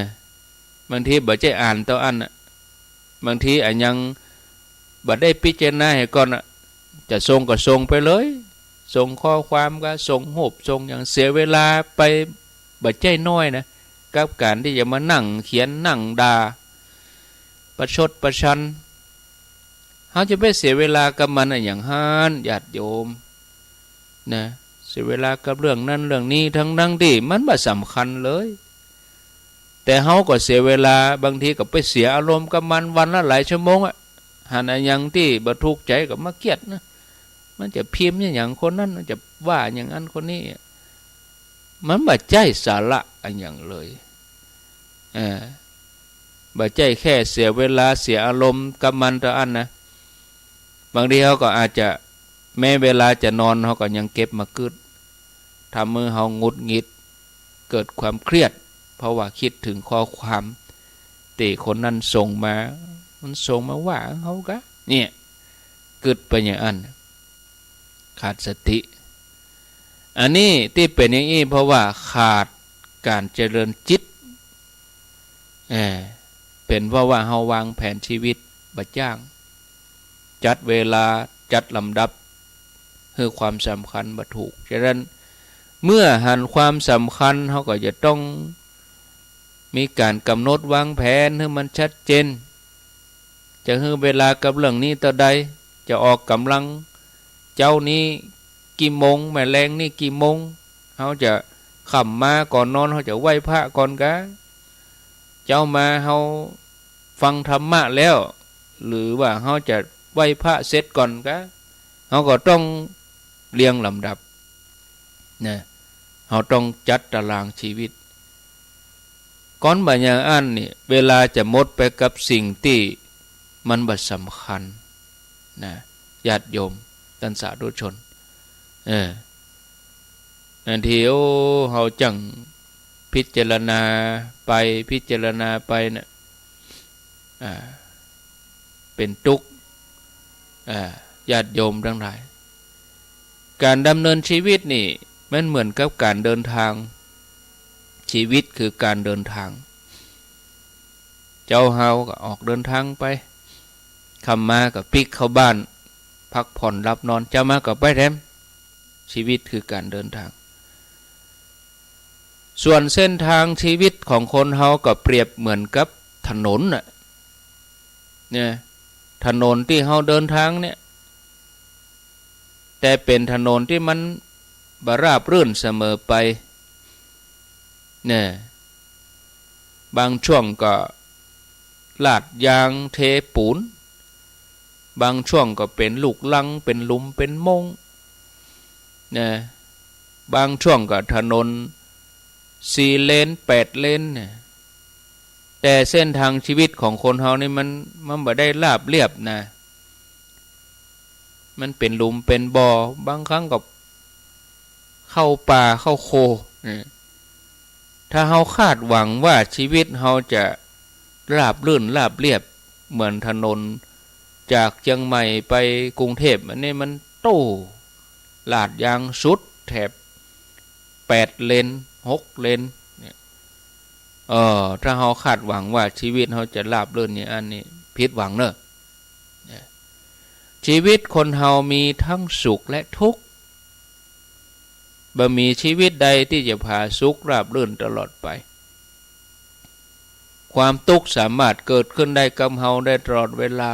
บางทีบ่ใจ้อ่านเต้าอั้นน่ะ บางทีอะยังบ่ได้พิจารณาหื้อก่อนน่ะ จะส่งก็ส่งไปเลย ส่งข้อความก็ส่งรูป ส่งหยัง เสียเวลาไปบ่ใจ้น้อยนะ กับก๋านตี้จะมานั่งเขียน นั่งด่า ประชดประชัน เฮาจะไปเสียเวลากับมันอะหยังหั้น ญาติโยม นะ เสียเวลากับเรื่องนั้นเรื่องนี้ ทั้งๆ ตี้มันบ่สำคัญเลย แต่เฮาก็เสียเวลา บางทีก็ไปเสียอารมณ์กับมันวันละหลายชั่วโมงอะ หันอะหยังตี้บ่ถูกใจ๋ก็มาเคียดนะ มันจะพิมพ์อะหยังคนนั้น มันจะว่าอย่างนั้นคนนี้ มันบ่ใจ้สาระอะหยังเลย เออ บ่ใจ้แค่เสียเวลาเสียอารมณ์กับมันเต้าอั้นนะ บางทีเฮาก็อาจจะ แม้เวลาจะนอนเฮาก็ยังเก็บมากึ๊ด ทำหื้อเฮาหงุดหงิด เกิดความเครียด เพราะว่าคิดเถิงข้อความตี้คนนั้นส่งมา มันส่งมาว่าเฮากา เนี่ย กึ๊ดไปอย่างอั้น ขาดสติ อันนี้ตี้เป๋นอย่างอี้ เพราะว่าขาดก๋านเจริญจิต เอ่อ เป๋นเพราะว่าเฮาวางแผนชีวิตบ่จ้าง จัดเวลา จัดลำดับ หื้อความสำคัญบ่ถูก ฉะนั้น เมื่อหันความสำคัญ เฮาก็จะต้องมีก๋านก๋ำหนดวางแผนหื้อมันชัดเจน จะหื้อเวลากับเรื่องนี้เต้าใด จะออกก๋ำลังเจ๊านี้กี่โมง แหมแลงนี้กี่โมง เฮาจะ ค่ำมาก่อนนอนเฮาจะไหว้พระก่อนกา เจ๊ามาเฮาฟังธรรมะแล้ว หรือว่าเฮาจะไหว้พระเสร็จก่อนกา เฮาก็ต้องเรียงลำดับ นะ เฮาต้องจัดตารางชีวิต ก้อนบ่อย่างอั้นนี่ เวลาจะหมดไปกับสิ่งตี้มันบ่สำคัญ นะ ญาติโยม ต้านสาธุชน เออ บางที โอ้ เฮาจั่งพิจารณาไป พิจารณาไปน่ะ อ่า เป๋นตุ๊กข์ อ่า ญาติโยมตังหลาย ก๋านดำเนินชีวิตนี่ มันเหมือนกับก๋านเดินทาง ชีวิตคือก๋านเดินทาง เจ๊าเฮาก็ออกเดินทางไป ค่ำมาก็ปิ๊กเข้าบ้าน พักผ่อนหลับนอน เจ๊ามาก็ไปแถม ชีวิตคือก๋านเดินทาง ส่วนเส้นทางชีวิตของคนเฮาก็เปรียบเหมือนกับถนนน่ะ เนี่ย ถนนตี้เฮาเดินทางเนี่ย แต่เป๋นถนนตี้มันบ่ราบรื่นเสมอไป เนี่ย บางช่วงก็ลาดยางเทปูน บางช่วงก็เป๋นลูกรัง เป๋นหลุม เป๋นโม้ง นะ บางช่วงก็ถนนสี่เลน แปดเลนเนี่ย แต่เส้นทางชีวิตของคนเฮานี่มัน มันบ่ได้ราบเรียบนะ มันเป๋นหลุมเป๋นบ่อ บางครั้งก็เข้าป่าเข้าโคลนเนี่ย ถ้าเฮาคาดหวังว่าชีวิตเฮาจะราบรื่นราบเรียบเหมือนถนนจากเชียงใหม่ไปกรุงเทพฯ อันนี้มันโต้ลาดยางสุดแถบแปดเลน หกเลนเนี่ย เออ ถ้าเฮาคาดหวังว่าชีวิตเฮาจะราบรื่นเนี่ย อันนี้ผิดหวังเน่อ เนี่ย ชีวิตคนเฮามีทั้งสุขและทุกข์ บ่มีชีวิตใดตี้จะผาสุขราบรื่นตลอดไป ความตุ๊กข์สามารถเกิดขึ้นได้กับเฮาได้ตลอดเวลา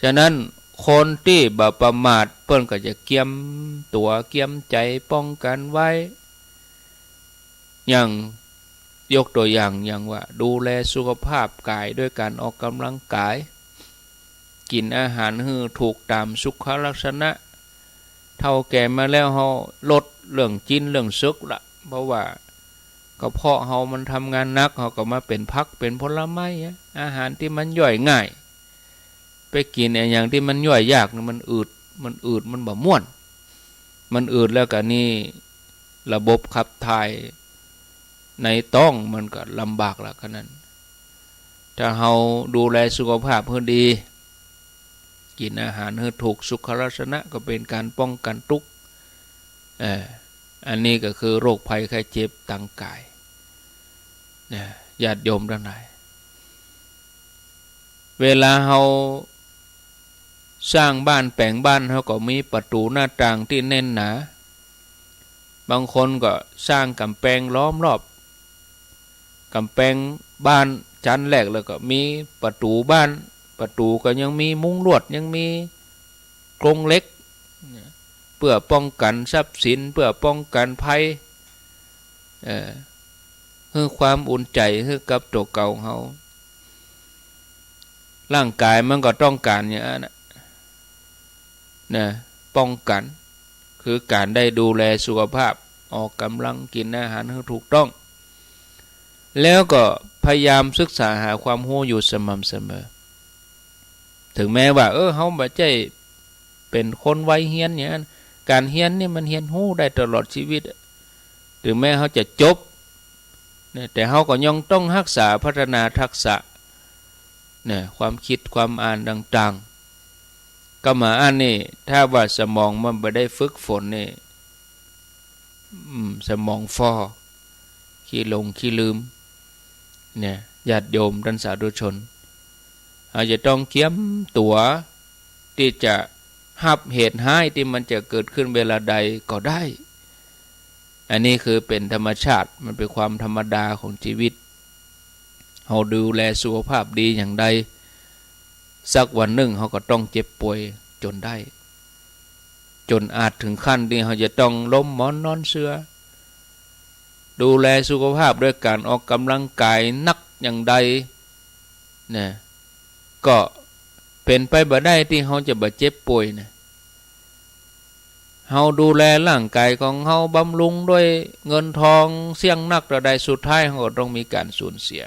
ฉะนั้นคนตี้บ่ประมาทเปิ้นก็จะเกียมตั๋วเกียมใจ๋ป้องกั๋นไว้ อย่าง ยกตั๋วอย่างอย่างว่า ดูแลสุขภาพก๋ายด้วยก๋านออกก๋ำลังก๋าย กิ๋นอาหารหื้อถูกต๋ามสุขลักษณะ เฒ่าแก่มาแล้วเฮาลดเรื่องจินเรื่องเสิกละ เพราะว่ากระเพาะเฮามันทำงานหนัก เฮาก็มาเป๋นผักเป๋นผลไม้อะ อาหารตี้มันย่อยง่าย ไปกิ๋นอะหยังตี้มันย่อยยากนี่มันอืด มันอืด มันบ่ม่วน มันอืดแล้วก็นี่ระบบขับถ่ายในต๊องมันก็ลำบากละ ขนาดนั้น ถ้าเฮาดูแลสุขภาพหื้อดี กิ๋นอาหารหื้อถูกสุขลักษณะก็เป๋นก๋านป้องกั๋นตุ๊กข์ เอ่อ อันนี้ก็คือโรคภัยไข้เจ็บตางก๋าย เนี่ย ญาติโยมตังหลาย เวลาเฮาสร้างบ้านแป๋งบ้าน เฮาก็มีประตู๋หน้าต่างตี้แน่นหนา บางคนก็สร้างก๋ำแปงล้อมรอบ ก๋ำแปงบ้านจั๊นแรก แล้วก็มีประตู๋บ้าน ประตู๋ก็ยังมีมุ้งลวด ยังมีกรงเหล็ก เปื้อป้องกั๋นทรัพย์สิน เปื้อป้องกั๋นภัย เอ่อ หื้อความอุ่นใจ๋หื้อกับตั๋วเก่าเฮา ร่างก๋ายมันก็ต้องก๋านอย่างนั้นน่ะ นะ ป้องกั๋น คือก๋านได้ดูแลสุขภาพ ออกก๋ำลัง กิ๋นอาหารหื้อถูกต้อง แล้วก็พยายามศึกษาหาความฮู้อยู่สม่ำเสมอ ถึงแม้ว่า เออ เฮาบ่ใจ้เป๋นคนวัยเฮียนอย่างนั้น ก๋านเฮียนนี่มันเฮียนฮู้ได้ตลอดชีวิตอะ ถึงแม้เฮาจะจบ เนี่ย แต่เฮาก็ยังต้องฮักษาพัฒนาทักษะ เนี่ย ความกึ๊ดความอ่านต่างๆ กำมาอั้นนี่ ถ้าว่าสมองมันบ่ได้ฝึกฝนนี่ อืม สมองฝ่อ ขี้หลงขี้ลืม เนี่ย ญาติโยมต้านสาธุชน เฮาจะต้องเกียมตั๋วตี้จะฮับเหตุฮ้ายตี้มันจะเกิดขึ้นเวลาใดก็ได้ อันนี้คือเป๋นธรรมชาติ มันเป๋นความธรรมดาของชีวิต เฮาดูแลสุขภาพดีอย่างใด สักวันนึ่งเฮาก็ต้องเจ็บป่วยจ๋นได้ จ๋นอาจเถิงขั้นตี้เฮาจะต้องล้มหมอนนอนเสื่อ ดูแลสุขภาพด้วยก๋านออกก๋ำลังก๋ายหนักอย่างใด นะ ก็เป๋นไปบ่ได้ตี้เฮาจะบ่เจ็บป่วยนะ เฮาดูแลร่างก๋ายของเฮา บำรุงด้วยเงินทองเสี้ยงนักเต้าใด สุดท้ายเฮาก็ต้องมีก๋านสูญเสีย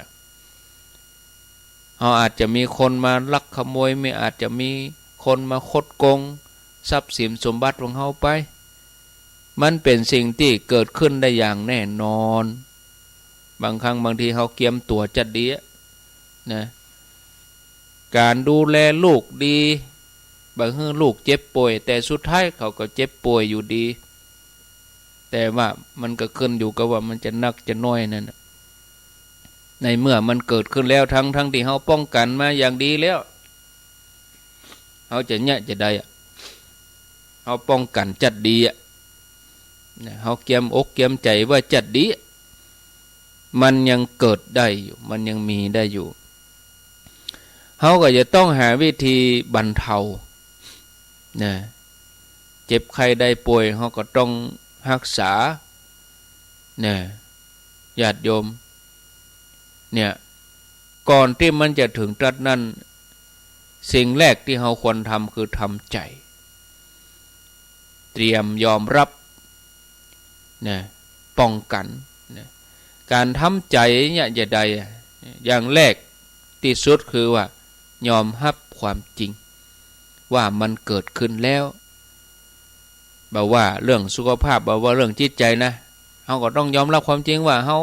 เฮาอาจจะมีคนมาลักขโมย มี อาจจะมีคนมาคดโกงทรัพย์สินสมบัติของเฮาไป มันเป๋นสิ่งตี้เกิดขึ้นได้อย่างแน่นอน บางครั้งบางทีเฮาเกียมตั๋วจัดดีอะ นะ ก๋านดูแลลูกดี บ่หื้อลูกเจ็บป่วย แต่สุดท้ายเขาก็เจ็บป่วยอยู่ดี แต่ว่ามันก็ขึ้นอยู่กับว่ามันจะนักจะน้อยนั่นน่ะ ในเมื่อมันเกิดขึ้นแล้ว ทั้งๆ ตี้เฮาป้องกั๋นมาอย่างดีแล้ว เฮาจะเยียะจะใดอะ เฮาป้องกั๋นจัดดีอะ นะ เฮาเกียมอกเกียมใจ๋ว่าจัดดีอะ มันยังเกิดได้อยู่ มันยังมีได้อยู่ เฮาก็จะต้องหาวิธีบรรเทา นะ เจ็บไข้ได้ป่วย เฮาก็ต้องฮักษา นะ ญาติโยม เนี่ย ก่อนตี้มันจะเถิงตรัสนั้น สิ่งแรกตี้เฮาควรทำคือทำใจ๋ เตรียมยอมฮับ นะ ป้องกั๋น นะ ก๋านทำใจ๋เนี่ยจะใดอะ อย่างแรกตี้สุดคือว่ายอมฮับความจริง ว่ามันเกิดขึ้นแล้ว บ่ว่าเรื่องสุขภาพ บ่ว่าเรื่องจิตใจ๋นะ เฮาก็ต้องยอมฮับความจริงว่าเฮา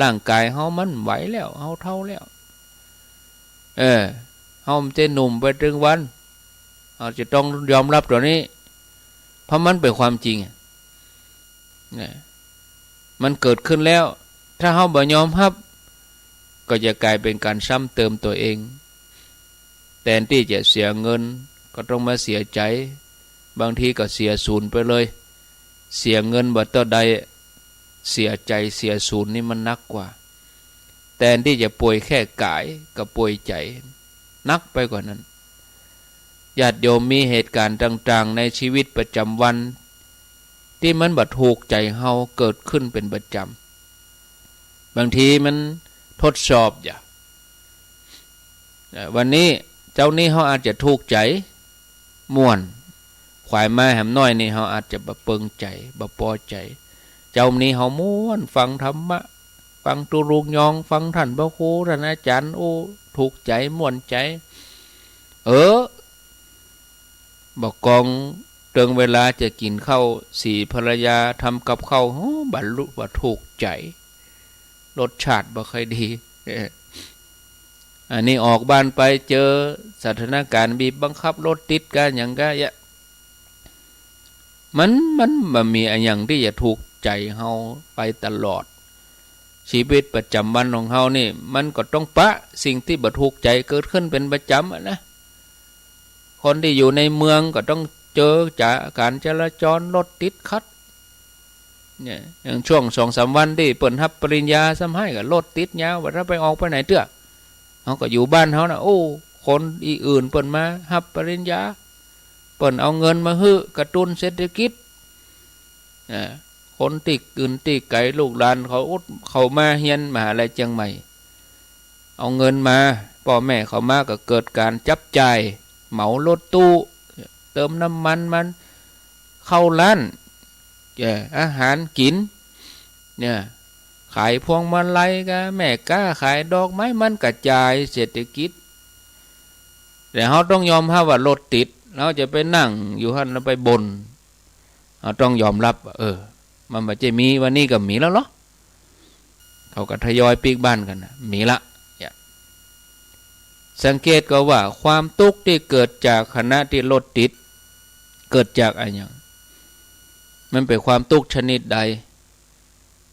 ร่างก๋ายเฮามันไหวแล้ว เฮาเฒ่าแล้ว เออ เฮาบ่ใจ้หนุ่มไปตึงวัน เฮาจะต้องยอมฮับตั๋วนี้ เพราะมันเป๋นความจริงอะ นะ มันเกิดขึ้นแล้ว ถ้าเฮาบ่ยอมฮับ ก็จะก๋ายเป๋นก๋านซ้ำเติมตั๋วเอง แตนตี้จะเสียเงิน ก็ต้องมาเสียใจ๋ บางทีก็เสียสูญไปเลย เสียเงินบ่เต้าใด เสียใจ๋ เสียสูญนี่มันหนักกว่า แตนตี้จะป่วยแค่ก๋าย ก็ป่วยใจ๋ หนักไปกว่านั้น ญาติโยม มีเหตุก๋ารณ์ต่างๆ ในชีวิตประจ๋ำวัน ตี้มันบ่ถูกใจ๋เฮาเกิดขึ้นเป๋นประจ๋ำ บางทีมันทดสอบอย่า เอ่อ วันนี้ เจ๊านี้เฮาอาจจะถูกใจ๋ ม่วน ขวายมาแหมน้อยนี่เฮาอาจจะบ่เปิงใจ๋ บ่ปอใจ๋ เจ๊านี้เฮาม่วน ฟังธรรมะ ฟังตุ๊ลุงยอง ฟังต้านพระครู ต้านอาจ๋ารย์ โอ้ ถูกใจ๋ ม่วนใจ๋ เออ บ่ากองเติงเวลาจะกิ๋นข้าว สีภรรยาทำกับข้าว โอ้ บ่รู้ บ่ถูกใจ๋ รสชาติบ่ค่อยดี เออ อันนี้ออกบ้านไปเจอสถานก๋ารณ์บีบบังคับ รถติดกาหยังกาเยียะ มัน มันบ่มีอะหยังตี้จะถูกใจ๋เฮาไปตลอด ชีวิตประจ๋ำวันของเฮานี่ มันก็ต้องปะสิ่งตี้บ่ถูกใจ๋เกิดขึ้นเป๋นประจ๋ำอะนะ คนตี้อยู่ในเมืองก็ต้องเจอจ๋า ก๋านจราจร รถติดขัด เนี่ย อย่างช่วงสองสามวันตี้เปิ้นฮับปริญญาซ้ำไห้ก็รถติดยาว บ่ได้ไปออกไปไหนเตื้อ เฮาก็อยู่บ้านเฮานะ โอ้ คนอี้อื่นเปิ้นมาฮับปริญญา เปิ้นเอาเงินมาหื้อกระตุ้นเศรษฐกิจ อ่า คนตี้อื่นตี้ไก๋ ลูกหลานเขาอุด เขามาเฮียนมหาลัยเจียงใหม่ เอาเงินมา ป้อแม่เขามาก็เกิดก๋านจับจ่าย เหมารถตู้ เติมน้ำมันมัน เข้าร้าน เอ่อ อาหารกิ๋น เนี่ย ขายพวงมาลัยกา แม่ก๊าขายดอกไม้ มันกระจายเศรษฐกิจ แต่เฮาต้องยอมฮับว่ารถติด เฮาจะไปนั่งอยู่หั้นแล้วไปบ่น เฮาต้องยอมฮับว่า เออ มันบ่ใจ้มี วันนี้ก็มีแล้วเหรอ เขาก็ทยอยปิ๊กบ้านกั๋นนะ มีละ เนี่ย สังเกตก็ว่าความตุ๊กข์ตี้เกิดจากขณะตี้รถติด เกิดจากอะหยัง มันเป๋นความตุ๊กข์ชนิดใด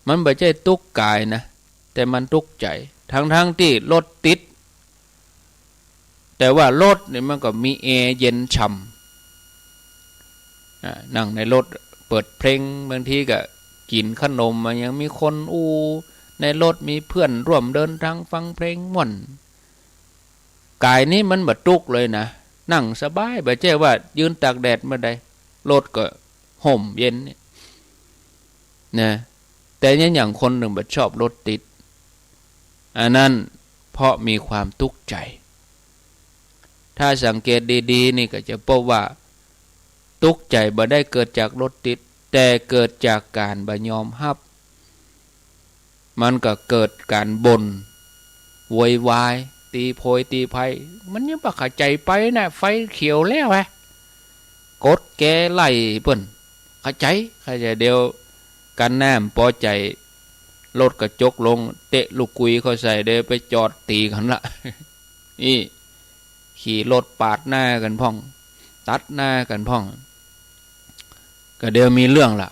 มันบ่ใจ้ตุ๊กข์ก๋ายนะ แต่มันตุ๊กข์ใจ๋ ทั้งๆ ตี้รถติด แต่ว่ารถนี่มันก็มีแอร์เย็นฉ่ำ อ่า นั่งในรถเปิดเพลง บางทีก็กิ๋นขนมมา ยังมีคนอู้ในรถ มีเพื่อนร่วมเดินทางฟังเพลงม่วน ก๋ายนี้มันบ่ตุ๊กข์เลยนะ นั่งสบาย บ่ใจ้ว่ายืนตากแดดเมื่อใด รถก็ห่มเย็นเนี่ย นะ แต่ยังอย่างคนนึ่งบ่ชอบรถติด อันนั้นเพราะมีความตุ๊กข์ใจ๋ ถ้าสังเกตดีๆ นี่ก็จะพบว่าตุ๊กข์ใจ๋บ่ได้เกิดจากรถติด แต่เกิดจากก๋านบ่ยอมฮับ มันก็เกิดก๋านบ่น โวยวาย ตี๋โพยตี๋ภัย มันยังบ่เข้าใจ๋ไปนะ ไฟเขียวแล้วอะ กดแกไล่เปิ้น เข้าใจ๋ เข้าใจ๋ เดี๋ยวกั๋นหน้าบ่ปอใจ๋ รถกระจกลง เตะลูกกุยเข้าใส่ เดี๋ยวไปจอดตี๋กั๋นละ อี้ ขี่รถปาดหน้ากั๋นพ่อง ตัดหน้ากั๋นพ่อง ก็เดี๋ยวมีเรื่องละ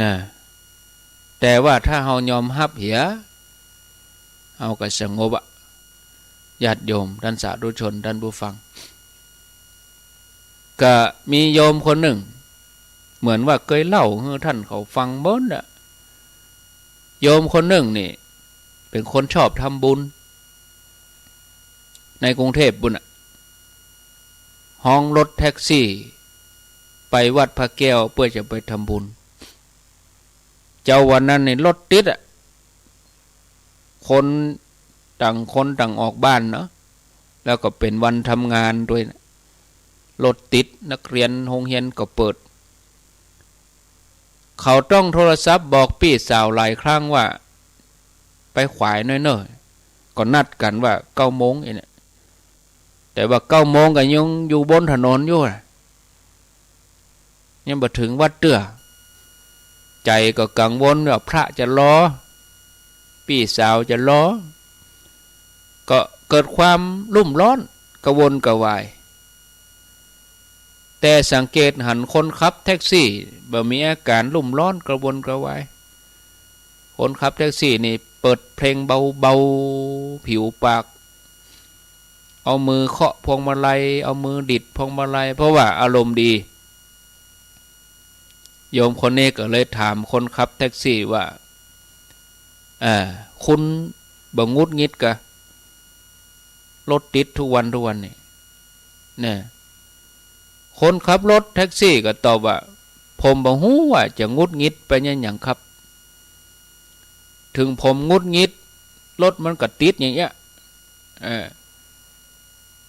นะ แต่ว่าถ้าเฮายอมฮับเหีย เฮาก็สงบอะ ญาติโยม ต้านสาธุชน ต้านผู้ฟัง ก็มีโยมคนนึ่ง เหมือนว่าเกยเล่าหื้อต้านเขาฟังเมินอะ โยมคนนึ่งนี่ เป๋นคนชอบทำบุญ ในกรุงเทพฯปุ้นน่ะ ฮ้องรถแท็กซี่ไปวัดพระแก้วเปื้อจะไปทำบุญ เจ๊าวันนั้นนี่รถติดอะ คนต่างคนต่างออกบ้านเนาะ แล้วก็เป๋นวันทำงานตวย รถติด นักเฮียนโฮงเฮียนก็เปิด เขาต้องโทรศัพท์บอกปี้สาวหลายครั้งว่า ไปขวายหน้อยเน่อ ก็นัดกั๋นว่าเก้าโมงอี้เนี่ย แต่ว่าเก้าโมงก็ยังอยู่บนถนนอยู่อะ ยังบ่เถิงวัดเตื้อ ใจ๋ก็กังวลว่าพระจะรอ ปี้สาวจะรอ ก็เกิดความรุ่มร้อนกระวนกระวาย แต่สังเกตหันคนขับแท็กซี่บ่มีอาก๋านรุ่มร้อนกระวนกระวาย คนขับแท็กซี่นี่เปิดเพลงเบาๆ ผิวปาก เอามือเคาะพวงมาลัย เอามือดีดพวงมาลัย เพราะว่าอารมณ์ดี โยมคนนี้ก็เลยถามคนขับแท็กซี่ว่า "เอ่อ คุณบ่หงุดหงิดกะ รถติดทุกวันทุกวันนี่" นะ คนขับรถแท็กซี่ก็ตอบว่า "ผมบ่ฮู้ว่าจะหงุดหงิดเป๋นอะหยังครับ เถิงผมหงุดหงิด รถมันก็ติดอย่างเงี้ย เออ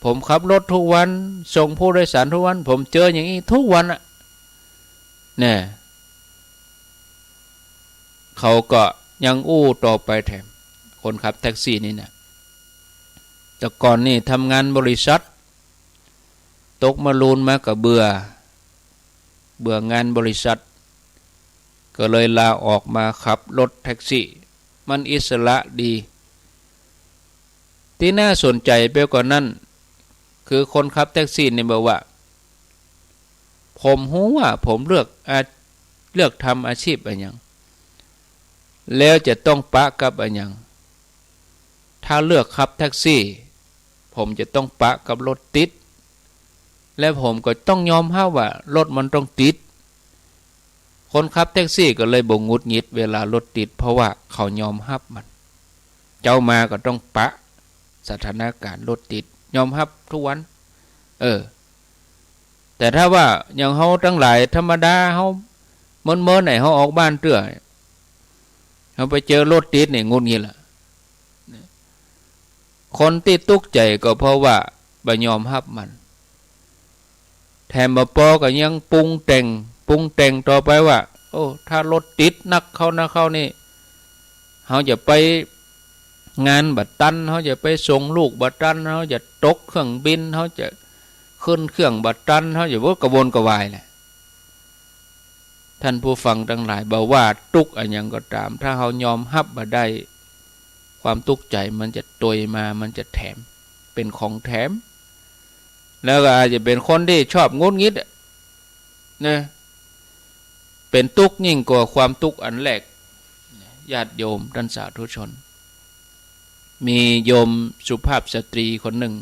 ผมขับรถทุกวัน ส่งผู้โดยสารทุกวัน ผมเจออย่างนี้ทุกวันอะ" เนี่ย เขาก็ยังอู้ต่อไปแถม คนขับแท็กซี่นี่นะ แต่ก่อนนี่ทำงานบริษัท ตกมะรืนมาก็เบื่อ เบื่องานบริษัท ก็เลยลาออกมาขับรถแท็กซี่ มันอิสระดี ตี้น่าสนใจ๋ไปกว่านั้น คือคนขับแท็กซี่นี่บอกว่า "ผมฮู้ว่าผมเลือกอา เลือกทำอาชีพอะหยัง แล้วจะต้องปะกับอะหยัง ถ้าเลือกขับแท็กซี่ ผมจะต้องปะกับรถติด และผมก็ต้องยอมฮับว่ารถมันต้องติด" คนขับแท็กซี่ก็เลยบ่หงุดหงิดเวลารถติด เพราะว่าเขายอมฮับมัน เจ๊ามาก็ต้องปะสถานก๋ารณ์รถติด ยอมฮับทุกวัน เออ แต่ถ้าว่าอย่างเฮาตังหลายธรรมดา เฮาเมินๆ ไหน เฮาออกบ้านเตื้อ เฮาไปเจอรถติดนี่หงุดหงิดละ คนตี้ตุ๊กใจ๋ก็เพราะว่าบ่ยอมฮับมัน แถมบ่ปอก็ยังปรุงแต่ง ปรุงแต่งต่อไปว่า "โอ้ ถ้ารถติดนักเข้านักเข้านี่ เฮาจะไปงานบ่ตัน เฮาจะไปส่งลูกบ่ตัน เฮาจะตกเครื่องบิน เฮาจะขึ้นเครื่องบ่ตัน เฮาจะ" โอ้ กระวนกระวายแหละ ท่านผู้ฟังตังหลาย บ่ว่าตุ๊กข์อะหยังก็ต๋าม ถ้าเฮายอมฮับบ่ได้ ความตุ๊กข์ใจ๋มันจะตวยมา มันจะแถม เป๋นของแถม แล้วก็อาจจะเป๋นคนตี้ชอบหงุดหงิดอะ นะ เป๋นตุ๊กข์ยิ่งกว่าความตุ๊กข์อันแรก ญาติโยมต้านสาธุชน มีโยมสุภาพสตรีคนนึ่ง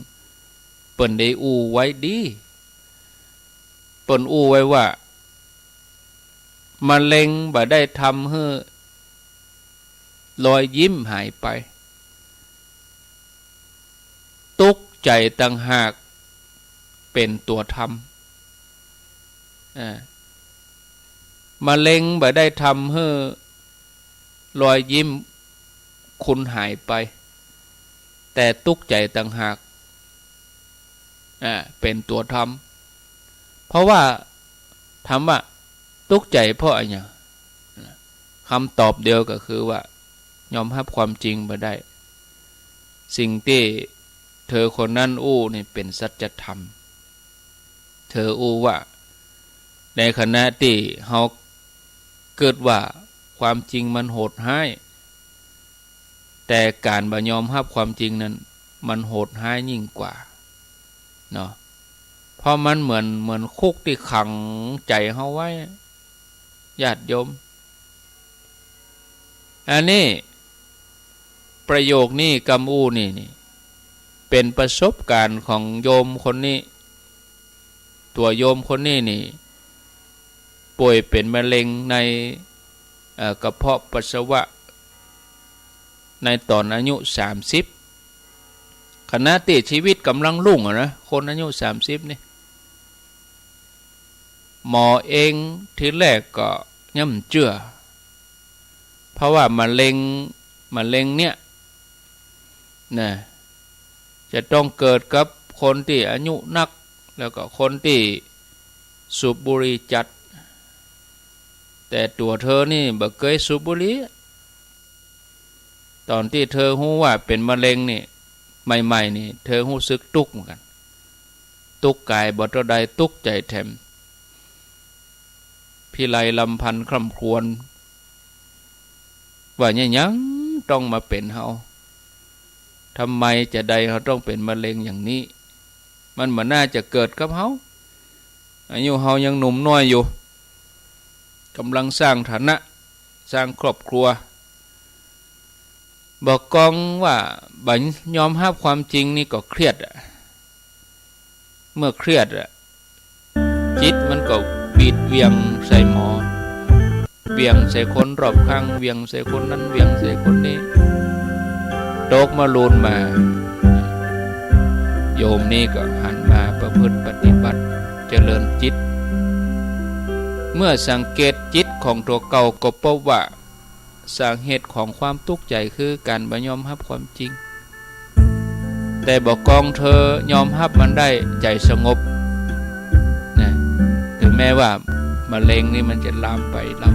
เปิ้นได้อู้ไว้ดี เปิ้นอู้ไว้ว่า มะเร็งบ่ได้ทำหื้อรอยยิ้มหายไป ตุ๊กข์ใจ๋ต่างหากเป๋นตั๋วทำ อ่า มะเร็งบ่ได้ทำหื้อรอยยิ้มคุณหายไป แต่ตุ๊กข์ใจ๋ต่างหาก อ่า เป๋นตั๋วทำ เพราะว่าถามว่าตุ๊กข์ใจ๋เพราะอะหยัง คำตอบเดียวก็คือว่า ยอมฮับความจริงบ่ได้ สิ่งตี้เธอคนนั้นอู้นี่เป๋นสัจธรรม เธออู้ว่า ในขณะตี้เฮาเกิดว่าความจริงมันโหดฮ้าย แต่ก๋านบ่ยอมฮับความจริงนั้น มันโหดฮ้ายยิ่งกว่า เนาะ เพราะมันเหมือน เหมือนคุกตี้ขังใจ๋เฮาไว้ ญาติโยม อันนี้ ประโยคนี้ กำอู้นี่ นี่ เป๋นประสบก๋ารณ์ของโยมคนนี้ ตั๋วโยมคนนี้นี่ ป่วยเป๋นมะเร็งใน เอ่อ กระเพาะปัสสาวะ ในต๋อนอายุสามสิบ ขณะตี้ชีวิตก่ำลังรุ่งอะนะ คนอายุสามสิบนี่ หมอเองทีแรกก็ยังบ่เจื้อ เพราะว่ามะเร็ง มะเร็งเนี่ย นะ จะต้องเกิดกับคนตี้อายุนัก แล้วก็คนตี้สูบบุหรี่จัด แต่ตั๋วเธอนี่บ่เกยสูบบุหรี่ ต๋อนตี้เธอฮู้ว่าเป๋นมะเร็งนี่ ใหม่ๆ นี่ เธอฮู้สึกตุ๊กเหมือนกั๋น ตุ๊กก๋ายบ่เต้าใด ตุ๊กใจ๋แถม พิไรรำพันคร่ำครวญ ว่าเยียะหยังต้องมาเป๋นเฮา ทำไมจาใดเฮาต้องเป๋นมะเร็งอย่างนี้ มันบ่น่าจะเกิดกับเฮา อายุเฮายังหนุ่มน้อยอยู่ ก่ำลังสร้างฐานะ สร้างครอบครัว บ่กองว่าบ่ยอมฮับความจริงนี่ก็เครียดอะ เมื่อเครียดอะ จิตมันก็บีดเหวี่ยงใส่หมอ เหวี่ยงใส่คนรอบข้าง เหวี่ยงใส่คนนั้น เหวี่ยงใส่คนนี้ ตกมาลูนมา โยมนี่ก็หันมาประพฤติปฏิบัติเจริญจิต เมื่อสังเกตจิตของตั๋วเก่าก็พบว่า สาเหตุของความตุ๊กใจ๋คือก๋านบ่ยอมฮับความจริง แต่บ่กองเธอยอมฮับมันได้ ใจ๋สงบ นะ ถึงแม้ว่ามะเร็งนี่มันจะลามไป ลา